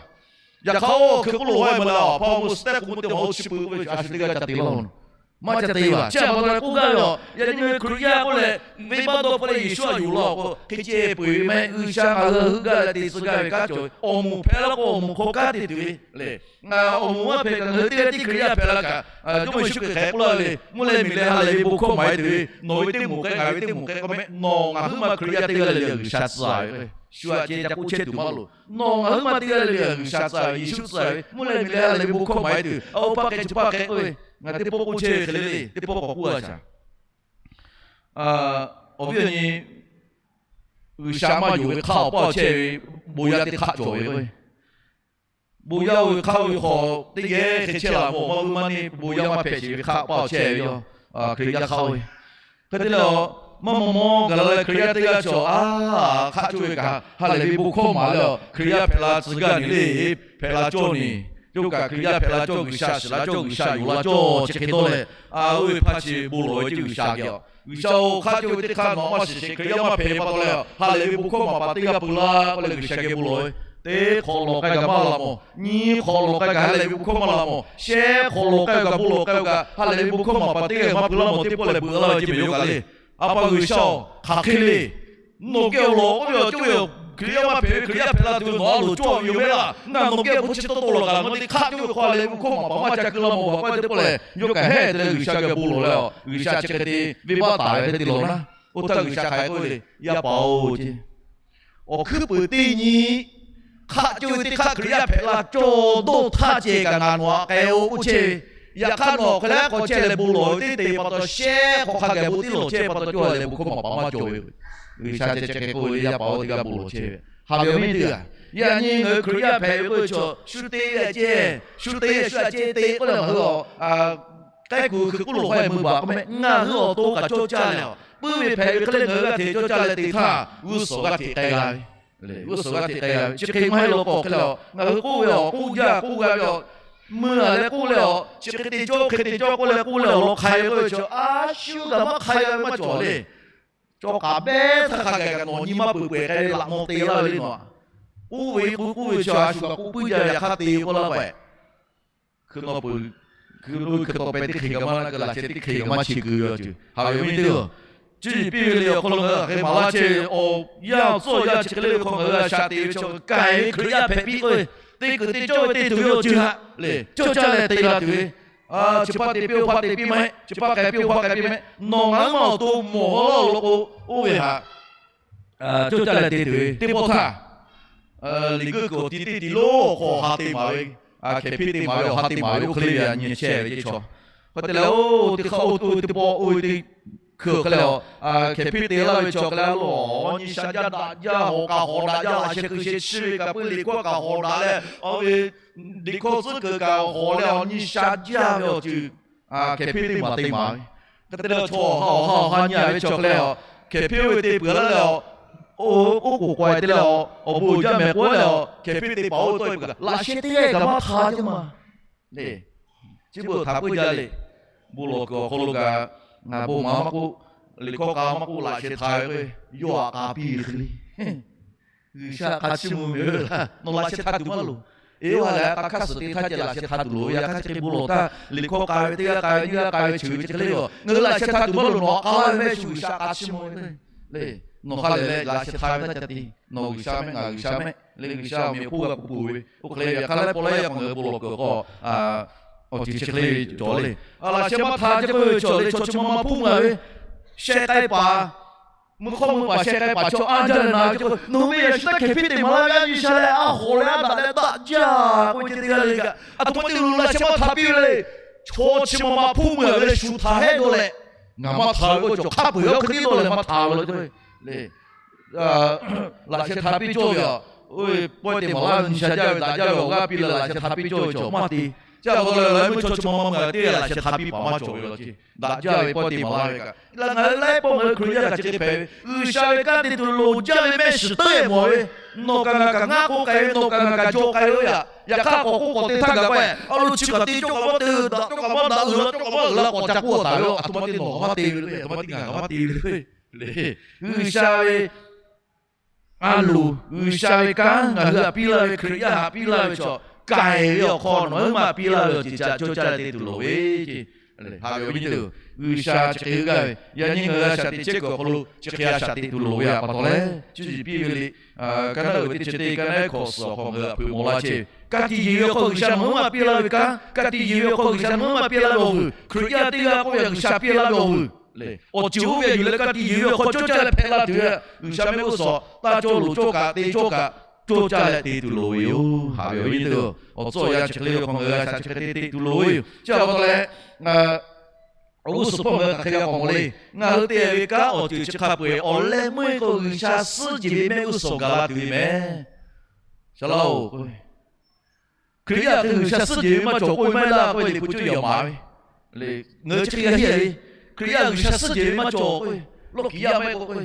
Yaꞈ hk'aˇ oˇ hk'e k'oˆ lo ha e ma leh a, hpawˇ meuˇ suhˆ tehˉ k'o meuˇ teˇ ma oˇ chiˇ peuˬ k'oˆ ve a shu teˇ g'aˇ ca te laˇ-oˬ. Maˇ ca te ve a. Chi a pa taw leh k'oˆ gaˇ ve a, yaꞈ nyi ngaˬ hui Hkriꞈ yaˇ k'oˆ leh, venˇbaˆ dawˇ hpfuhˆ leh Yeˍsuˆ a yuˬ law k'o, hk'e ceh peu-eˬ ve mehˆ G'uiˬsha ngaˬ hui heuˆ gaˇ leh te tcuh gaˇ ve kanˉ cawˬ ve, awˬ moˍ hpehꞈ la k'o awˬ moˍ hk'aw kanˉ te tuˬ ve le. Ngaˬ awˬ moˍ maˇ hpehꞈ kaꞈ ngaˬ hui teˇ g'aˇ tiˉ Hkriꞈ yaˇ hpehꞈ la kaꞈ, Jawˇmawˇ Yeˍsuˆ Hkriꞈ hk'aˬ hk'e k'oˆ laˇ ve le, mvuhˇ leh miˬ leh ha lehˬ ve bon hkawˇ maˍ e tuˬ ve, nawˬ ve teˇ moˍ k'ai ngaˬ ve teˇ moˍ k'ai k'oˆ meh, nawˬ ngaˬ huiˉ ma Hkriꞈ yaˇ teˇ g'aˇ leh le G'uiˬsha tcuh a ve k'o, shu a ceh ca k'oˆ chehˇ tuˬ maˇ loˍ. Nawˬ ngaˬ huiˉ ma teˇ g'aˇ leh le G'uiˬsha tcuh a ve, Yeˍsuˆ tcuh a ve, mvuhˇ leh miˬ leh ha lehˬ ve bon hkawˇ maˍ e tuˬ, a oˇ paˇ k'ai chi paˇ k'ai k'oˆ ve, ngaˬ teˇ pawˆ k'oˆ chehˇ ve hk'e le le, teˇ pawˆ k'awꞈ k'oˆ a shaˍ. Awˬ viˉ awˬ nyi, G'uiˬsha maˇ yonˍ ve hk'aˇ awˬ paˇ awˬ chehˇ ve bon yaˇ teˇ hk'aˆ cawˬ ve k'o, bon yaˇ oˇ ve hk'aˇ oˇ ve hk'aw teˇ geh hk'e chehˇ laˬ mawˬ, maˇ g'uˇ maˇ neˇ bon yaˇ maˇ hpehꞈ sheˍ ve hk'aˇ paˇ awˬ chehˇ ve yoˬ. Hkriꞈ yaˇ hk'aˇ oˇ ve hk'e te leh a, maˇ maw maw gaˬ la leh Hkriꞈ yaˇ teˇ g'aˇ chaw a, hk'aˆ cawˇ ve kaꞈ ha lehˬ ve bon hkawˇ maˍ leh a, Hkriꞈ yaˇ hpehꞈ la tcuh gaˇ ne le, hpehꞈ la cawˇ ne, yawˇ kaꞈ Hkriꞈ yaˇ hpehꞈ la cawˇ, G'uiˬsha shiˍ la cawˇ, G'uiˬsha yonˍ la cawˇ chi hk'e dawˇ leh, a oˇ ve hpaˇ chi bon lawˬ ve ceˇ G'uiˬsha geh a. G'uiˬsha-oˬ, hk'aˆ cawˇ ve teˇ hk'aˇ nawˬ maˇ shiˍ sheˍ, Hkriꞈ yaˇ maˇ hpehꞈ pa taw leh, ha lehˬ ve bon hkawˇ maˍ paˍ teˇ g'aˇ peu laˇ k'oˆ leh G'uiˬsha geh bon lawˬ ve, teˇ hk'awꞈ lawˬ k'ai kaꞈ maˇ la mawˬ, nyiˇ hk'awꞈ lawˬ k'ai kaꞈ ha lehˬ ve bon hkawˇ maˇ la mawˬ, shehˆ hk'awꞈ lawˬ k'ai kaꞈ bon lawˬ k'ai kaꞈ ha lehˬ ve bon hkawˇ maˍ paˍ teˇ g'aˇ maˇ peu laˇ mawˬ teˇ pawˆ lehˬ beuꞈ laˇ ve ceˇ meh yawˇ kaꞈ le. A pa G'uiˬsha-oˬ, hk'aˬ hk'e le. Nawˬ geh awˬ lawˬ k'oˆ ve awˬ cawˇ ve Hkriꞈ yaˇ maˇ hpehꞈ ve Hkriꞈ yaˇ hpehꞈ la tuˬ ve nawˬ a loˍ cawˇ ve yoˬ mehˆ laˇ. Ngaˬ nawˬ geh awˬ bon chi taw taw lawˬ kaꞈ ngaˬ hui teˇ hk'aˆ cawˇ ve hk'aw ha lehˬ ve bon hkawˇ maˍ paˍ maˇ ca keu la mawˬ baˬ k'oˆ ve teˇ pawˆ lehˬ, yawˇ kaꞈ hehˆ te leh G'uiˬsha geh bon lawˬ leh a, G'uiˬsha chi hk'e te venˇbaˆ taˍ ve hk'e te lawˬ naˉ, oˇ htaˇ G'uiˬsha hk'aˬ hk'e k'oˆ ve le, yaˇ paˍ-oˬ ceˇ. Awˬ hkuiˉ peuˍ teˇ nyi hk'aˆ cawˇ ve teˇ hk'aˆ Hkriꞈ yaˇ hpehꞈ la cawˇ dawˇ htaˇ ceh kaꞈ ngaˬ nawˬ htaꞈ k'ai-o k'oˆ chehˇ ve. Yaꞈ hk'aˇ nawˬ hk'e leh k'awꞈ chehˇ leh bon lawˬ ve teˇ te pa taw shehˆ hk'awꞈ hk'a gaˬ bon teˇ lawˬ chehˇ pa taw cawˇ leh bon hkawˇ maˍ paˍ maˇ cawˬ ve. G'uiˬsha ceh ceh hk'e k'oˆ ve le, yaˇ paˍ-oˬ teˇ g'aˇ bon lawˬ chehˇ ve. Haꞈ ve awˬ viˉ teˇ g'aˇ, yaꞈ nyi ngaˬ hui Hkriꞈ yaˇ hpehꞈ ve k'oˆ ve chaw shu te ve a ceh, shu te shu a ceh te k'oˆ leh ngaˬ hui a k'ehˉ kuiˬ hkui k'oˆ lo k'ai mui baˬ k'oˆ meh, ngaˬ hui awˬ to kaꞈ cawˇ caˇ leh a, puiˉ ve hpehꞈ ve hk'e le ngaˬ hui g'aˇ hteꞈ cawˇ caˇ leh te htaˇ g'uˇ suhˍ g'aˇ hteꞈ k'ai g'a ve. G'uˇ suhˍ g'aˇ hteꞈ k'ai g'a ve chi hk'e maˇ heˆ law k'o hk'e le a, ngaˬ hui k'oˆ ve awˬ k'oˆ jaˇ k'oˆ g'a ve a, mui a leh k'oˆ leh a, chi hk'e te cawˇ hk'e te cawˇ k'oˆ leh k'oˆ leh awˬ lawn hk'ai ve k'oˆ ve chaw a shu kaꞈ maˇ hk'ai g'a ve maˇ cawˬ le. Chaw k'aˍ behˇ htaˇ hk'a gaˬ kaꞈ nawˬ nyi maˇ peuˬ peuˬ k'ai ve laꞈ maw te laˇ ve le nawˬ. K'oˆ ve k'oˆ k'oˆ ve chaw a shu kaꞈ k'oˆ puiˉ jaˇ ve yaꞈ hk'aˇ te k'oˆ laˇ pehꞈ. Hkui nawˬ peuˬ, hkui lo hkui tawꞈ pehꞈ teˇ hk'e kaꞈ maˇ laˇ keu laꞈ sheh teˇ hk'e kaꞈ maˇ chi keu ve awˬ ceuˬ haꞈ ve awˬ viˉ teˇ g'aˇ. Cuˇ yiˍ piˇ ve le awˬ hk'aw lo ngaˬ hui hk'aˬ hk'e maˍ laˇ chehˇ ve awˬ yanˇ awˬ tcuhˉ awˬ yanˇ chi hk'e le ve hk'aw ngaˬ hui a shaꞈ te ve chaw k'ai ve Hkriꞈ yaˇ hpehꞈ piˇ k'oˆ ve, teˇ kuiˬ te cawˇ ve teˇ tuˬ ve awˬ ceuˬ haꞈ le cawˇ caˇ leh te la tuˬ ve, chi hpaˇ te piˇ oˇ hpaˇ te piˇ maˇ heˆ, chi hpaˇ k'ai piˇ oˇ hpaˇ k'ai piˇ maˇ heˆ. Nawˬ ngaˬ huiˉ ma awˬ to mawˬ laˇ law k'o, oˇ ve haꞈ cawˇ caˇ leh te tuˬ ve teˇ pawˆ htaˇ, liꞈ guˇ kuiˬ awˬ ti teˇ ti lonˉ awˬ hk'aw ha te maˍ ve, hkehˍ hpiˇ te maˍ ve awˬ ha te maˍ ve oˇ hk'e le ve a nyi chehˇ ve teˇ chaw. Hk'e te leh oˇ teˇ hk'aˇ oˇ to teˇ pawˆ oˇ ve teˇ hkui hk'e leh a, hkehˍ hpiˇ te laˇ ve chaw hk'e le a lo, awˬ nyi sha jaˇ daꞈ jaˇ hawˍ kaꞈ hawˍ daꞈ jaˇ laꞈ sheh keu sheh chiˇ ve kaꞈ puiˉ liꞈ hkawˇ kaꞈ hawˍ daꞈ leh, a ve liꞈ hkawˇ tcuhˉ kuiˬ kaꞈ hawˍ leh awˬ nyi sha jaˇ ve awˬ ceuˬ hkehˍ hpiˇ teˇ maˬ te maˍ ve. Hk'e te leh chaw awˬ ha awˬ ha awˬ ha nyi a ve chaw hk'e leh a, hkehˍ hpiˇ oˇ ve te peuˬ laˇ leh a, oˇ k'oˍ k'ai te leh a, awˬ bon uiˍ jaˇ mehˍ k'oˆ leh a, hkehˍ hpiˇ te paˍ oˇ tawˆ e peuˬ kaꞈ laꞈ sheh teˇ g'aˇ kaꞈ maˇ hk'a jaˇ ma le. Chi beuꞈ htaꞈ puiˉ jaˇ le. Bon lawˬ kuiˬ awˬ hk'aw lo kaꞈ ngaˬ bon maˍ maˇ k'oˆ, Liꞈ hkawˇ k'a maˇ k'oˆ, laꞈ sheh hta ve k'o, yawˇ htaꞈ k'a piˇ ve hk'e le. G'uiˬsha hk'a chiˇ mvuh ve, nawˬ laꞈ sheh hta tuˬ maˇ loˍ. Eˬ, oˇ ha lehˬ k'a hkaˇ suhˍ te htaˇ ceh laꞈ sheh hta tuˬ loˍ ve, yaꞈ hk'aˇ chi hk'e bon lawˬ htaˇ, liꞈ hkawˇ k'a ve teˇ g'aˇ k'a ve nyiˇ g'aˇ k'a ve cheuˬ ve chi hk'e le yoˬ. Ngaˬ hui laꞈ sheh hta tuˬ maˇ loˍ, nawˬ htaꞈ k'a laˇ ve mehˆ shu G'uiˬsha k'a chiˇ mvuh ve le. Nawˬ ha lehˬ leh laꞈ sheh hta ve htaˇ ca te. Nawˬ G'uiˬsha mehˆ, ngaˬ G'uiˬsha mehˆ le. G'uiˬsha awˬ meꞈ awˬ hponˇ g'a k'oˆ peuˬ ve, oˇ hk'e leh yaꞈ hk'aˇ laiˉ pawˆ laiˉ yaˇ k'awꞈ ngaˬ hui bon lawˬ kuiˬ k'o, awˬ ceuˬ chi hk'e le cawˬ le. Laꞈ sheh maˇ hta chi k'oˆ ve chaw le, chaw chi ma ma hpuˇ maˬ ve, sheh k'ai paˍ, mvuhˇ hk'awˇ mvuhˇ paˍ sheh k'ai paˍ chaw anˇ jaˇ leh na ve chi k'o, nawˬ hui ve yaꞈ shu taˇ hkehˍ piˇ te maˍ laˇ ve, a G'uiˬsha leh a hawˍ leh a daꞈ leh daꞈ jaˇ k'oˆ ve ceh teˇ g'aˇ le kaꞈ, aˬ htoꞈ ma te lo laꞈ sheh maˇ hta piˇ ve le. Chaw chi ma ma hpuˇ maˬ ve leh shu htaꞈ hehˉ dawˇ leh, ngaˬ maˇ hta ve k'oˆ ve chaw hk'a peu-eˬ oˇ hk'e tiˉ dawˇ leh maˇ hta ve le. Laꞈ sheh htaꞈ piˇ cawˇ ve aˬ, oˇ ve pawehˇ te maˍ laˇ ve, G'uiˬsha jaˇ ve daꞈ jaˇ ve awˬ g'aˇ piˇ leh laꞈ sheh htaꞈ piˇ cawˇ ve chaw maˇ te. Chi pa taw leh laiˉ meuˇ chaw chi ma ma mvuhˇ g'a te laꞈ sheh htaꞈ piˇ paˍ maˇ cawˬ ve law ce. Daꞈ jaˇ ve pawehˇ te maˍ laˇ ve kaꞈ, ngaˬ hui laiˉ pawˆ ngaˬ hui Hkriꞈ yaˇ kaꞈ chi hk'e hpehꞈ ve, G'uiˬsha ve kanˉ te tuˬ loˍ jaˇ ve mehˆ shiˍ teˇ mawˬ ve, nawˬ kaꞈ ngaˬ kaꞈ ngaˇ k'oˆ k'ai ve, nawˬ kaꞈ ngaˬ kaꞈ jaw k'ai ve yaꞈ. Yaꞈ hk'aˇ k'awꞈ k'oˆ k'awꞈ te htaˇ gaˬ k'o, a lo chi kaꞈ te cawˇ kaꞈ maˇ te, daꞈ cawˇ kaꞈ maˇ daꞈ, uiˍ la cawˇ kaꞈ maˇ uiˍ la k'awꞈ ca k'oˆ taˍ ve, aˬ htoꞈ ma te nawˬ kaꞈ maˇ te ve le, aˬ htoꞈ ma te ngaˬ kaꞈ maˇ te ve le. G'uiˬsha ve a loˍ, G'uiˬsha ve kanˉ ngaˬ hui htaꞈ piˇ laˇ ve, Hkriꞈ yaˇ htaꞈ piˇ laˇ ve chaw, k'ai ve awˬ hk'aw nawˬ hui maˇ piˇ laˇ ve awˬ ceuˬ ca cawˇ caˇ leh te tuˬ loˍ ve ce. Haꞈ ve awˬ viˉ nyi teˇ-oˬ, G'uiˬsha chi hk'e g'aˇ ve yaꞈ nyi ngaˬ hui a shaꞈ teꞈ chehˇ kuiˬ awˬ hk'aw lo chi hk'e a shaꞈ teꞈ tuˬ loˍ ve yaꞈ pa taw leh, chi shiˍ piˇ ve le. Ka naˉ uiˍ ve teˇ chi teˇ, ka naˉ hkawꞈ suhˍ awˬ hk'aw ngaˬ hui htaꞈ hpeuꞈ maw laˇ chehˇ ve, ka tiꞈ yeˬ ve awˬ hk'aw G'uiˬsha nawˬ hui maˇ piˇ laˇ ve kanˉ, ka tiꞈ yeˬ ve awˬ hk'aw G'uiˬsha nawˬ hui maˇ piˇ laˇ ve awˬ vuiˬ, Hkriꞈ yaˇ teˇ g'aˇ k'oˆ ve G'uiˬsha piˇ laˇ ve awˬ vuiˬ le. Awˬ ceuˬ oˇ ve yuˬ leh ka tiꞈ yeˬ ve awˬ hk'aw cawˇ caˇ leh hpehꞈ la tuˬ ve, G'uiˬsha mehˆ g'uˇ suhˍ taˇ cawˇ loˍ cawˇ kaꞈ te cawˇ kaꞈ cawˇ caˇ leh te tuˬ loˍ ve yoˬ. Haꞈ ve awˬ viˉ nyi teˇ-oˬ, awˬ tcuhˇ awˬ yanˇ chi hk'e le awˬ hk'aw ngaˬ hui a shaꞈ chi hk'e te te tuˬ loˍ ve yoˬ. Chi pa taw leh, awˬ g'uˇ suhˍ hpawˇ ngaˬ hui hk'aˬ hk'e g'a k'awꞈ mawˬ le. Ngaˬ hui te ve kanˉ awˬ ceuˬ chi hk'a peu-eˬ awˬ leh meuˇ k'o G'uiˬsha suhˉ jehˬ ve mehˆ g'uˇ suhˍ gaˬ la tuˬ ve meh. Shaˍ laˇ-oˬ, Hkriꞈ yaˇ hk'e G'uiˬsha suhˉ jehˬ ve maˇ cawˬ k'oˆ ve maˇ heˆ laˇ k'oˆ ve, Liꞈ hpu cuˇ yaw maˍ ve le. Ngaˬ hui chi hk'e g'a heˆ ve, Hkriꞈ yaˇ G'uiˬsha suhˉ jehˬ ve maˇ cawˬ k'oˆ ve, lawˇ kiˬ yaˇ maˇ heˆ k'o k'oˆ ve,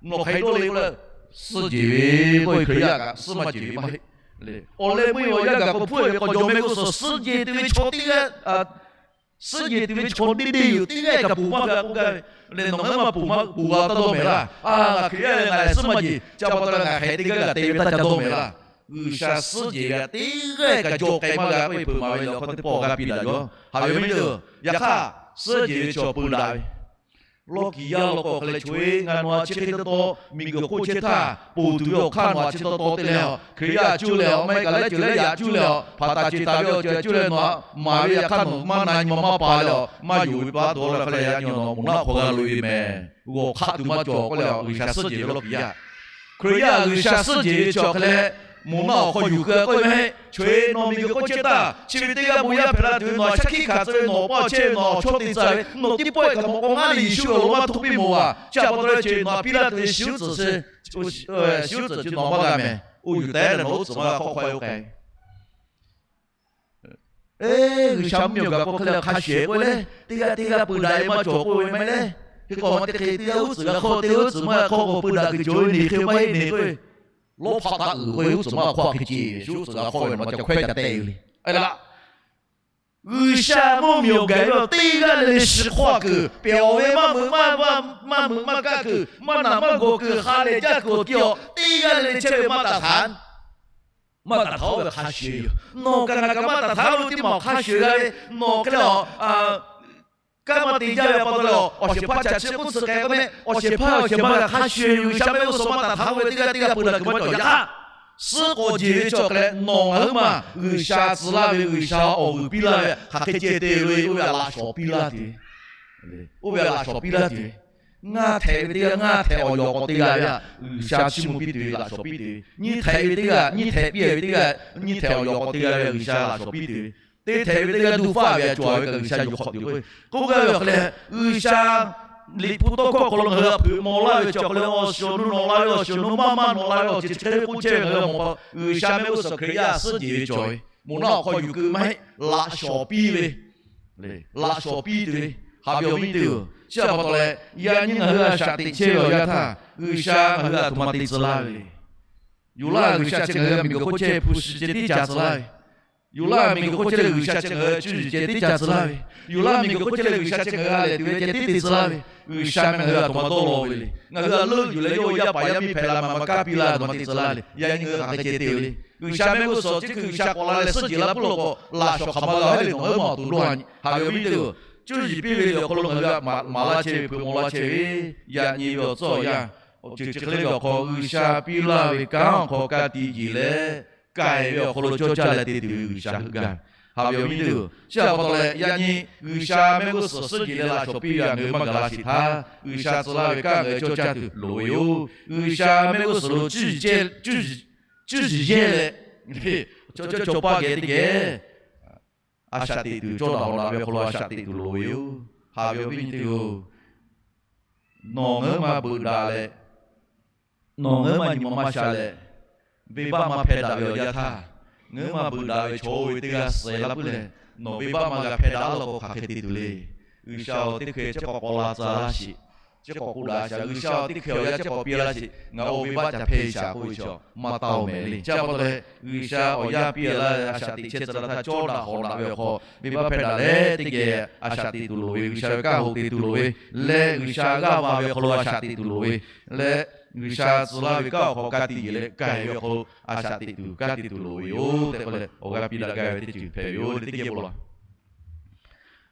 nawˬ hk'aˬ hk'e dawˇ le k'oˆ leh, suhˉ jehˬ ve k'oˆ ve Hkriꞈ yaˇ kaꞈ suhˉ maˇ jehˬ ve maˇ heˆ le. Awˬ leh meuˇ awˬ yanˇ gaˬ k'o hpfuhˆ ve k'awꞈ jawˬ mehˆ g'uˇ suhˍ suhˉ jehˬ tuˬ ve chaw teˇ g'aˇ, suhˉ jehˬ tuˬ ve chaw teˇ deˇ yoˬ. Teˇ g'aˇ kaꞈ ponˬ maˇ g'a k'oˆ gaˇ ve le. Nawˬ ngaˬ hui maˇ ponˬ maˇ ponˬ g'a taˇ dawˇ mehˍ laˇ. A, ngaˬ Hkriꞈ yaˇ leh ngaˬ suhˉ maˇ jehˬ, chi pa taw leh ngaˬ hk'aˬ hk'e te gaˇ kaꞈ te ve taˇ ca dawˇ mehˍ laˇ. G'uiˬsha suhˉ jehˬ ve teˇ g'aˇ kaꞈ jaw k'ai maˇ g'a k'oˆ ve hpeuꞈ maˍ ve le. Awˬ hk'aw teˇ pawˆ g'a piˇ daꞈ jaw. Haꞈ ve awˬ viˉ nyi teˇ-oˬ, yaꞈ hk'aˇ suhˉ jehˬ ve chaw peu daꞈ ve, lawˇ kiˬ yaˇ law k'o hk'e leh, chaw-e ngaˬ nawˬ a chi hk'e taw taw miˬguiˬ hk'oˆ chehˇ htaˇ, ponˬ tuˬ ve awˬ hk'aˇ nawˬ a chi taw taw te leh, Hkriꞈ yaˇ cuˇ leh, maˇ heˆ kaꞈ laiˉ ceuˬ laiˉ yaꞈ cuˇ leh, hpaꞈ taˍ ce taˍ ve awˬ ceuˬ cuˇ leh nawˬ maˍ ve yaꞈ hk'aˇ nawˬ maˇ na nyi ma maˇ pa leh, maˇ yonˍ ve pa taw leh hk'e leh yaꞈ nyi nawˬ moˬ naˆ hk'aw g'a loꞈ e ve mehˍ. G'awˬ hk'aˆ tuˬ maˇ cawˬ k'oˆ leh, G'uiˬsha suhˉ jehˬ ve lawˇ kiˬ yaˇ, Hkriꞈ yaˇ G'uiˬsha suhˉ jehˬ ve chi awˬ hk'e leh, moˬ naˆ awˬ hk'aw yuˬ keu k'oˆ ve maˇ heˆ. Chaw-e nawˬ miˬguiˬ hk'oˆ chehˇ htaˇ, chi ve teˇ g'aˇ bon yaˇ hpehꞈ la tuˬ ve, nawˬ shaˉ hkiˆ hkanˍ tcuh ve, nawˬ paw chehˇ ve, nawˬ chaw te tcuh ve, nawˬ teˇ pawehˇ kaꞈ mawꞈ k'aw ngaˇ leh Yeˍsuˆ ve awˬ lawn maˇ htoꞈ piˇ mawˬ a. Chi pa taw leh chi nawˬ htaꞈ piˇ laˇ tuˬ ve shiˍ uˉ tcuhˍ chi, shiˍ uˉ tcuhˍ chi nawˬ maˇ g'a mehˍ. Oˇ yuˬ tehˉ leh nawˬ uˉ tcuhˍ maˇ g'a hk'awˇ hk'awˇ e oˇ k'ai. Eˇ, G'uiˬsha mvuhˇ miˬ awˬ gaˬ k'o hk'e leh hk'a shuˍ ehˍ k'oˆ leh, teˇ g'aˇ teˇ g'aˇ peu daꞈ e maˇ cawˬ k'oˆ ve maˇ heˆ leh, hk'e k'awꞈ ma teˇ hk'e teˇ g'aˇ uˉ tcuhˍ g'a hk'awˇ, teˇ g'aˇ uˉ tcuhˍ maˇ g'a hk'awˇ k'o, peu daꞈ kuiˬ cawˬ ve ne hk'e maˇ heˆ ne k'o, lawˇ hpaꞈ taˇ uiˍ k'o, uˉ tcuhˍ maˇ hk'awˇ hk'e ce, shiˍ uˉ tcuhˍ g'a hk'awˇ ve nawˬ ca hkawehˇ ca tehˆ ve le. Aˬ laꞈ, G'uiˬsha mvuhˇ miˬ awˬ gaˬ ve teˇ g'aˇ le le shiˍ hk'awˇ kuiˬ, pehˬ awˬ ve maˇ meuꞈ maˇ, maˇ meuꞈ maˇ kaˇ kuiˬ, maˇ naˬ maˇ gawˬ kuiˬ, ha lehˬ jaˇ kuiˬ awˬ ti a, teˇ g'aˇ le le chehˇ ve maˇ taˍ htaꞈ maˇ taˍ htaꞈ oˇ ve hk'a shuˍ yoˬ. Nawˬ kaꞈ ngaˬ kaꞈ maˇ taˍ htaꞈ lo teˇ maˬ hk'a shuˍ g'a ve, nawˬ hk'e le, kanˉ maˇ te jaˇ ve pa taw leh, awˬ shehˍ hpaˇ chaꞈ chi k'oˆ tcuh k'ai k'o meh, awˬ shehˍ hpaˇ awˬ shehˍ ma g'a hk'a shuˍ yoˬ. G'uiˬsha mehˆ g'uˇ suhˍ maˇ taˍ htaꞈ k'oˆ ve teˇ g'aˇ teˇ g'aˇ peu daꞈ kuiˬ maˇ cawˬ yaꞈ hk'aˇ, suhˉ k'awꞈ jeˬ ve chi awˬ hk'e leh nawˬ ngaˬ hui maˇ G'uiˬsha tcuh laˇ ve, G'uiˬsha awˬ vuiˬ piˇ laˇ ve hk'aˬ hk'e ceh te ve, oˇ ve a laꞈ shawˍ piˇ laˇ tuˬ ve, oˇ ve a laꞈ shawˍ piˇ laˇ tuˬ ve, ngaˇ htehꞈ ve teˇ g'aˇ ngaˇ htehꞈ awˬ yawˬ k'awꞈ te g'a ve htaꞈ G'uiˬsha chiˇ mvuh piˇ tuˬ ve laꞈ shawˍ piˇ tuˬ ve, nyiˇ htehꞈ ve teˇ g'aˇ nyiˇ htehꞈ piˇ ve teˇ g'aˇ nyiˇ htehꞈ awˬ yawˬ k'awꞈ te g'a ve htaꞈ G'uiˬsha laꞈ shawˍ piˇ tuˬ ve, teˇ htehꞈ ve teˇ g'aˇ duˇ faˇ ve htaꞈ cawˬ ve kaꞈ G'uiˬsha yuˬ hk'awꞈ tuˬ k'oˆ ve, k'oˆ gaˇ ve awˬ hk'e leh, G'uiˬsha Liꞈ hpu tawˇ hkawˇ hk'aw lo ngaˬ hui g'a hpeuꞈ maw laˇ ve chi awˬ hk'e leh, awˬ shiˍ awˬ nu nawꞈ la ve, awˬ shiˍ awˬ nu maˇ maˇ nawꞈ la ve awˬ ceuˬ chi hk'e le k'oˆ chehˇ ve ngaˬ hui g'a mawˬ pa, G'uiˬsha mehˆ g'uˇ suhˍ Hkriꞈ yaˇ suhˉ jeˬ ve cawˬ ve, moˬ naˆ awˬ hk'aw yuˬ keu maˇ heˆ, laꞈ shawˍ piˇ ve, laꞈ shawˍ piˇ tuˬ ve, haꞈ ve awˬ viˉ teˇ-oˬ, chi pa taw leh yaꞈ nyi ngaˬ hui a shaꞈ teꞈ chehˇ ve awˬ yanˇ htaˇ G'uiˬsha ngaˬ hui htaꞈ a htoꞈ ma te tcuh laˇ ve le. Yuˬ laˇ G'uiˬsha chi ngaˬ hui miˬguiˬ hk'oˆ chehˇ hpu shi ceh tiˉ ca tcuh laˇ ve, Yuˬ laˇ miˬguiˬ hk'oˆ chehˇ leh G'uiˬsha chi ngaˬ hui cuˇ yiˍ ceh teˇ caˇ tcuh laˇ ve, yuˬ laˇ miˬguiˬ hk'oˆ chehˇ leh G'uiˬsha chi ngaˬ hui a lehˬ tuˬ ve ceh teˇ te tcuh laˇ ve, G'uiˬsha meh ngaˬ hui a htoꞈ ma dawˇ law ve le. Ngaˬ hui a leuˆ yuˬ leh yawˇ yaˇ paˍ yaˇ miˇ hpehꞈ la maˬ maˇ kaˇ piˇ laˇ ve htoꞈ ma te tcuh laˇ le. Yaꞈ nyi ngaˬ hui hk'aˬ hk'e ceh te ve le. G'uiˬsha mehˆ g'uˇ suhˍ chi hkui G'uiˬsha k'awꞈ la leh suhˉ jeˬ la puiˉ law k'o, laꞈ shawˍ hk'aˬ ma g'a haiˉ le nawˬ hui maˇ awˬ to dawˇ a nyi. Haꞈ ve awˬ viˉ teˇ-oˬ, cuˇ yiˍ piˇ ve le awˬ hk'aw lo ngaˬ hui maˍ laˇ chehˇ ve, hpeuꞈ maw laˇ chehˇ ve, yaꞈ nyi ve awˬ tcuhˇ awˬ yanˇ, awˬ ceuˬ chi hk'e le ve awˬ hk'aw G'uiˬsha piˇ laˇ ve kanˉ awˬ hk'aw ka tiꞈ yeˬ leh, k'ai ve awˬ hk'aw lo cawˇ caˇ leh te tuˬ ve G'uiˬsha heuˆ gaˇ ve. Haꞈ ve awˬ viˉ teˇ-oˬ, chi htaꞈ pa taw leh yaꞈ nyi G'uiˬsha mehˆ g'uˇ suhˍ suhˉ jeˬ leh laꞈ shawˍ piˇ ve htaꞈ ngaˬ hui maˇ gaˬ la sheˍ htaˇ, G'uiˬsha tcuh laˇ ve kanˉ ngaˬ hui cawˇ caˇ tuˬ loˍ ve yoˬ. G'uiˬsha mehˆ g'uˇ suhˍ lo cuˇ yiˍ yehˇ leh, chaw caˇ chaw paˇ geh teˇ geh a shaꞈ teꞈ tuˬ, cawˇ daꞈ hawˍ daꞈ ve awˬ hk'aw lo a shaꞈ teꞈ tuˬ loˍ ve yoˬ. Haꞈ ve awˬ viˉ nyi teˇ-oˬ, nawˬ ngaˬ hui maˇ beuꞈ daꞈ leh, nawˬ ngaˬ hui maˇ nyi ma maˇ sha leh, venˇbaˆ maˇ hpehˇ daꞈ ve awˬ yanˇ htaˇ, ngaˬ hui maˇ beuꞈ daꞈ ve chaw oˇ ve teˇ g'aˇ suh laˇ puiˉ leh, nawˬ venˇbaˆ maˇ g'a hpehˇ daꞈ laˇ k'o hk'aˬ hk'e te tuˬ le. G'uiˬsha-oˬ, teˇ hkeh chi k'awꞈ k'awꞈ la tcuh laˇ sheˍ. Chi k'awꞈ k'oˆ daꞈ sheˍ. G'uiˬsha-oˬ, teˇ hkeh awˬ yanˇ chi k'awꞈ piˇ laˇ sheˍ. Ngaˬ oˇ venˇbaˆ ca hpehˇ shaˍ k'oˆ ve chaw maˇ taˇ-oˬ mehˍ le. Chi pa taw leh, G'uiˬsha awˬ yanˇ piˇ laˇ leh a shaꞈ teꞈ chehˇ tcuh laˇ htaˇ, cawˇ daꞈ hawˍ daꞈ ve awˬ hk'aw venˇbaˆ hpehˇ daꞈ leh teˇ geh a shaꞈ teꞈ tuˬ loˍ ve, G'uiˬsha ve kanˉ hoꞈ te tuˬ loˍ ve, leh G'uiˬsha g'aˇ va ve awˬ hk'aw lo a shaꞈ teꞈ tuˬ loˍ ve, leh G'uiˬsha tcuh laˇ ve kanˉ awˬ hk'aw ka tiꞈ yeˬ leh k'ai ve awˬ hk'aw lo a shaꞈ teꞈ tuˬ ka tiꞈ tuˬ loˍ ve yoˬ tehꞈ k'oˆ leh, awˬ g'aˇ piˇ daꞈ gaˇ ve teˇ ceuˬ hpehꞈ ve yoˬ le. Teˇ geh bon lawˬ.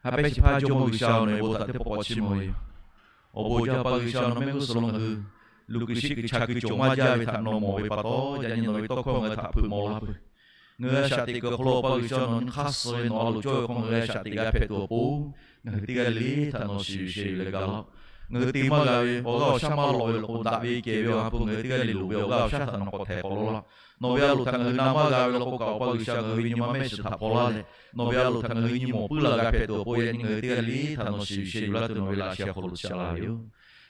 Haꞈ pehnˇ chi hpaˇ Jawˇmawˇ G'uiˬsha-oˬ, nawˬ ve bon htaꞈ teˇ pawˆ pawˆ chiˇ mvuh ve yoˬ. Awˬ bon jaˇ Awˬ pa G'uiˬsha, nawˬ mehˆ g'uˇ suhˍ lo ngaˬ hui luˬ kuiˬ shiˆ kuiˬ chaꞈ kuiˬ cawˬ maˇ jaˇ ve htaꞈ nawˬ mawˬ ve pa taw, yaꞈ nyi nawˬ ve tawˇ hkawˇ ngaˬ hui htaꞈ hpeuꞈ maw laˇ peuˬ. Ngaˬ hui a shaꞈ teꞈ kuiˬ awˬ hk'aw lo Awˬ pa G'uiˬsha, nawˬ nyi hk'aˇ suh ve nawˬ a loˍ cawˇ ve hk'aw ngaˬ hui a shaꞈ teꞈ g'a hpehꞈ tuˬ awˬ pon, ngaˬ hui teˇ g'aˇ le le htaꞈ nawˬ shiˍ yuˬ sheh yuˬ leh ga laˇ-oˆ. Ngaˬ hui te maˇ g'a ve awˬ g'aˇ awˬ shaˉ maˇ lawꞈ ve law k'o, daꞈ ve kehˬ ve awˬ ha hpu ngaˬ hui teˇ g'aˇ le loˍ ve awˬ g'aˇ awˬ shaˉ htaꞈ nawˬ k'awꞈ htehˍ k'awꞈ law laˇ. Nawˬ ve a loˍ htaꞈ ngaˬ hui na maˇ g'a ve law k'o kaꞈ, Awˬ pa G'uiˬsha, ngaˬ hui ve nyi ma mehˆ shiˍ htaꞈ hpaw laˇ leh, nawˬ ve a loˍ htaꞈ ngaˬ hui nyi mawˬ puiˉ la g'a hpehꞈ tuˬ awˬ pon, yaꞈ nyi ngaˬ hui teˇ g'aˇ le le htaꞈ nawˬ shiˍ yuˬ sheh yuˬ laˇ tuˬ nawˬ ve laꞈ sheh awˬ hk'aw lo chi a la ve yoˬ.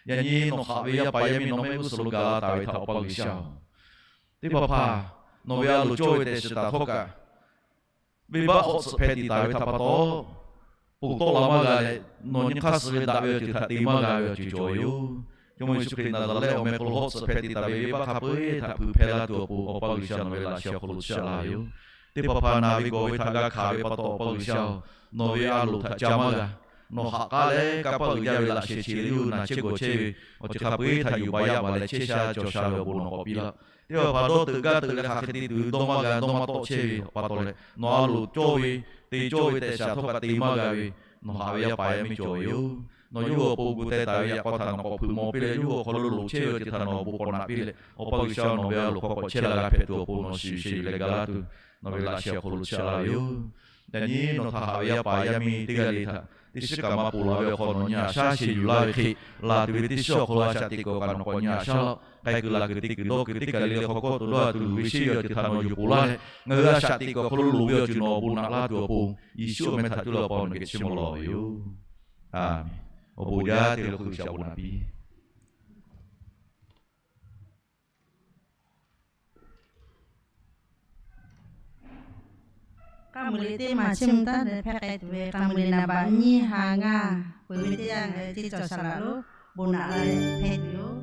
Yaꞈ nyi nawˬ haꞈ ve yaˇ paˍ yaˇ miˇ nawˬ mehˆ g'uˇ suhˍ lo gaˬ la taˍ ve htaꞈ Awˬ pa G'uiˬsha-oˬ, teˇ hpaˍ hpaˍ nawˬ ve a loˍ cawˇ ve tehꞈ shiˍ taˍ htawˇ kaꞈ, venˇbaˆ hawˆ tsuhꞈ hpehˇ tiꞈ taˍ ve htaꞈ pa taw, ponˬ tawˆ la maˇ g'a leh, nawˬ nyi hk'aˇ suh ve daꞈ ve awˬ ceuˬ htaꞈ te maˇ g'a ve awˬ ceuˬ cawˬ ve yoˬ. Jawˇmawˇ Yeˍsuˆ Hkriꞈ Naˍzaˍrehˆ awˬ meh hk'aw lo hawˆ tsuhꞈ hpehˇ tiꞈ taˍ ve venˇbaˆ hk'a peu-eˬ htaꞈ hpui hpehˇ laˇ tuˬ awˬ pon, Awˬ pa G'uiˬsha nawˬ ve laꞈ sheh awˬ hk'aw lo chi a la ve yoˬ. Teˇ hpaˍ hpaˍ naˬ ve gawˬ ve htaꞈ g'a hkanˍ ve pa taw, Awˬ pa G'uiˬsha-oˬ, nawˬ ve a loˍ htaꞈ ca maˇ g'a. Nawˬ haꞈ k'aˉ leh kanˇ paˆ uiˍ jaˇ ve laꞈ sheh chi le, yawˇ hui naˬ chehˇ gawˬ chehˇ ve awˬ ceuˬ hk'a peu-eˬ htaꞈ yuˬ baˬ yaˇ baˬ leh chehˇ sha cawˬ sha ve awˬ bon nawˬ k'awꞈ piˇ laˇ. Teˇ hpaˍ hpaˍ dawˇ teuꞈ gaˇ teuꞈ leh hk'aˬ hk'e te tuˬ ve dawˇ maˇ g'a, dawˇ maˇ tawˆ chehˇ ve pa taw leh, nawˬ a loˍ cawˇ ve, te cawˇ ve tehꞈ shaˍ htawˇ kaꞈ te maˇ g'a ve, nawˬ haꞈ ve yaˇ paˍ yaˇ miˇ cawˬ ve yoˬ. Nawˬ yawˇ hui awˬ pon gu teh taˍ ve yaꞈ k'aw htaꞈ nawˬ k'awꞈ hpeuꞈ maw piˇ leh, yawˇ hui awˬ hk'aw lo loˍ chehˇ ve awˬ ceuˬ htaꞈ nawˬ awˬ bon k'awꞈ naꞈ piˇ leh, Awˬ pa G'uiˬsha nawˬ ve a loˍ hk'aw k'awꞈ chehˇ la g'a hpehꞈ tuˬ awˬ pon nawˬ shiˍ yuˬ sheh yuˬ leh ga laˇ tuˬ, nawˬ ve laꞈ sheh awˬ hk'aw lo chi a la ve yoˬ. Yaꞈ nyi nawˬ htaꞈ haꞈ ve yaˇ paˍ yaˇ miˇ teˇ g'aˇ le htaꞈ teˇ shiˉ kaꞈ maˇ ponˬ la ve awˬ hk'aw nawˬ nyi a shaˉ sheh yuˬ laˇ ve hk'e, laˬ tuˬ ve teˇ shiˉ awˬ hk'aw lo a shaꞈ teꞈ kuiˬ awˬ kaꞈ nawˬ k'awꞈ nyi a shaˉ laˇ-oˆ. K'ai kuiˬ laˬ kuiˬ te kuiˬ dawˇ kuiˬ teˇ kaˬ le le hk'aw kawˆ to dawˇ a tuˬ loˍ ve chehˇ ve awˬ ceuˬ htaꞈ nawˬ yuˬ ponˬ laˇ leh, ngaˬ hui a shaꞈ teꞈ kuiˬ awˬ hk'aw lo loˍ ve awˬ ceuˬ nawˬ awˬ bon naꞈ laˇ tuˬ awˬ pon, Yeˍsuˆ awˬ meh htaꞈ cuˇ leh Awˬ pa nawˬ geh chiˇ mvuh lawˬ ve yoˬ. Aˍmenˍ. Awˬ bon jaˇ teˇ hkui G'uiˬsha awˬ bon naꞈ piˇ. K'aˇ muiˬ le teˇ maˬ chiˇ mvuh taˉ leh hpehˇ k'ai tuˬ ve k'aˇ muiˬ le naˍ baꞈ nyiˇ ha ngaˇ peuˬ ve teˇ yanˇ ngaˬ hui teˇ cawˬ shaˍ laꞈ lonˉ bon naꞈ la leh hpehˇ tuˬ yoˬ.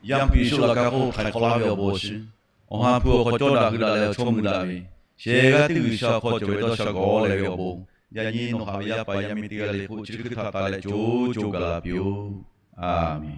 Yaˇ hpu Yeˍsuˆ laꞈ ka hk'oˆ htaiˍ hk'awꞈ laˇ ve awˬ bon awˬ shiˍ, awˬ ha hpu awˬ hk'aw cawˇ daꞈ hui daꞈ leh awˬ chawˇ mui daꞈ ve, shehˍ g'aˇ tiˉ G'uiˬsha awˬ hk'aw cawˬ ve dawˇ sha gawˬ leh ve awˬ bon, yaꞈ nyi nawˬ haꞈ ve yaˇ paˍ yaˇ miˇ teˇ g'aˇ le k'o, chi teˇ hkui htaꞈ taˍ leh co co gaˬ la piˇ-oˆ. A menˍ.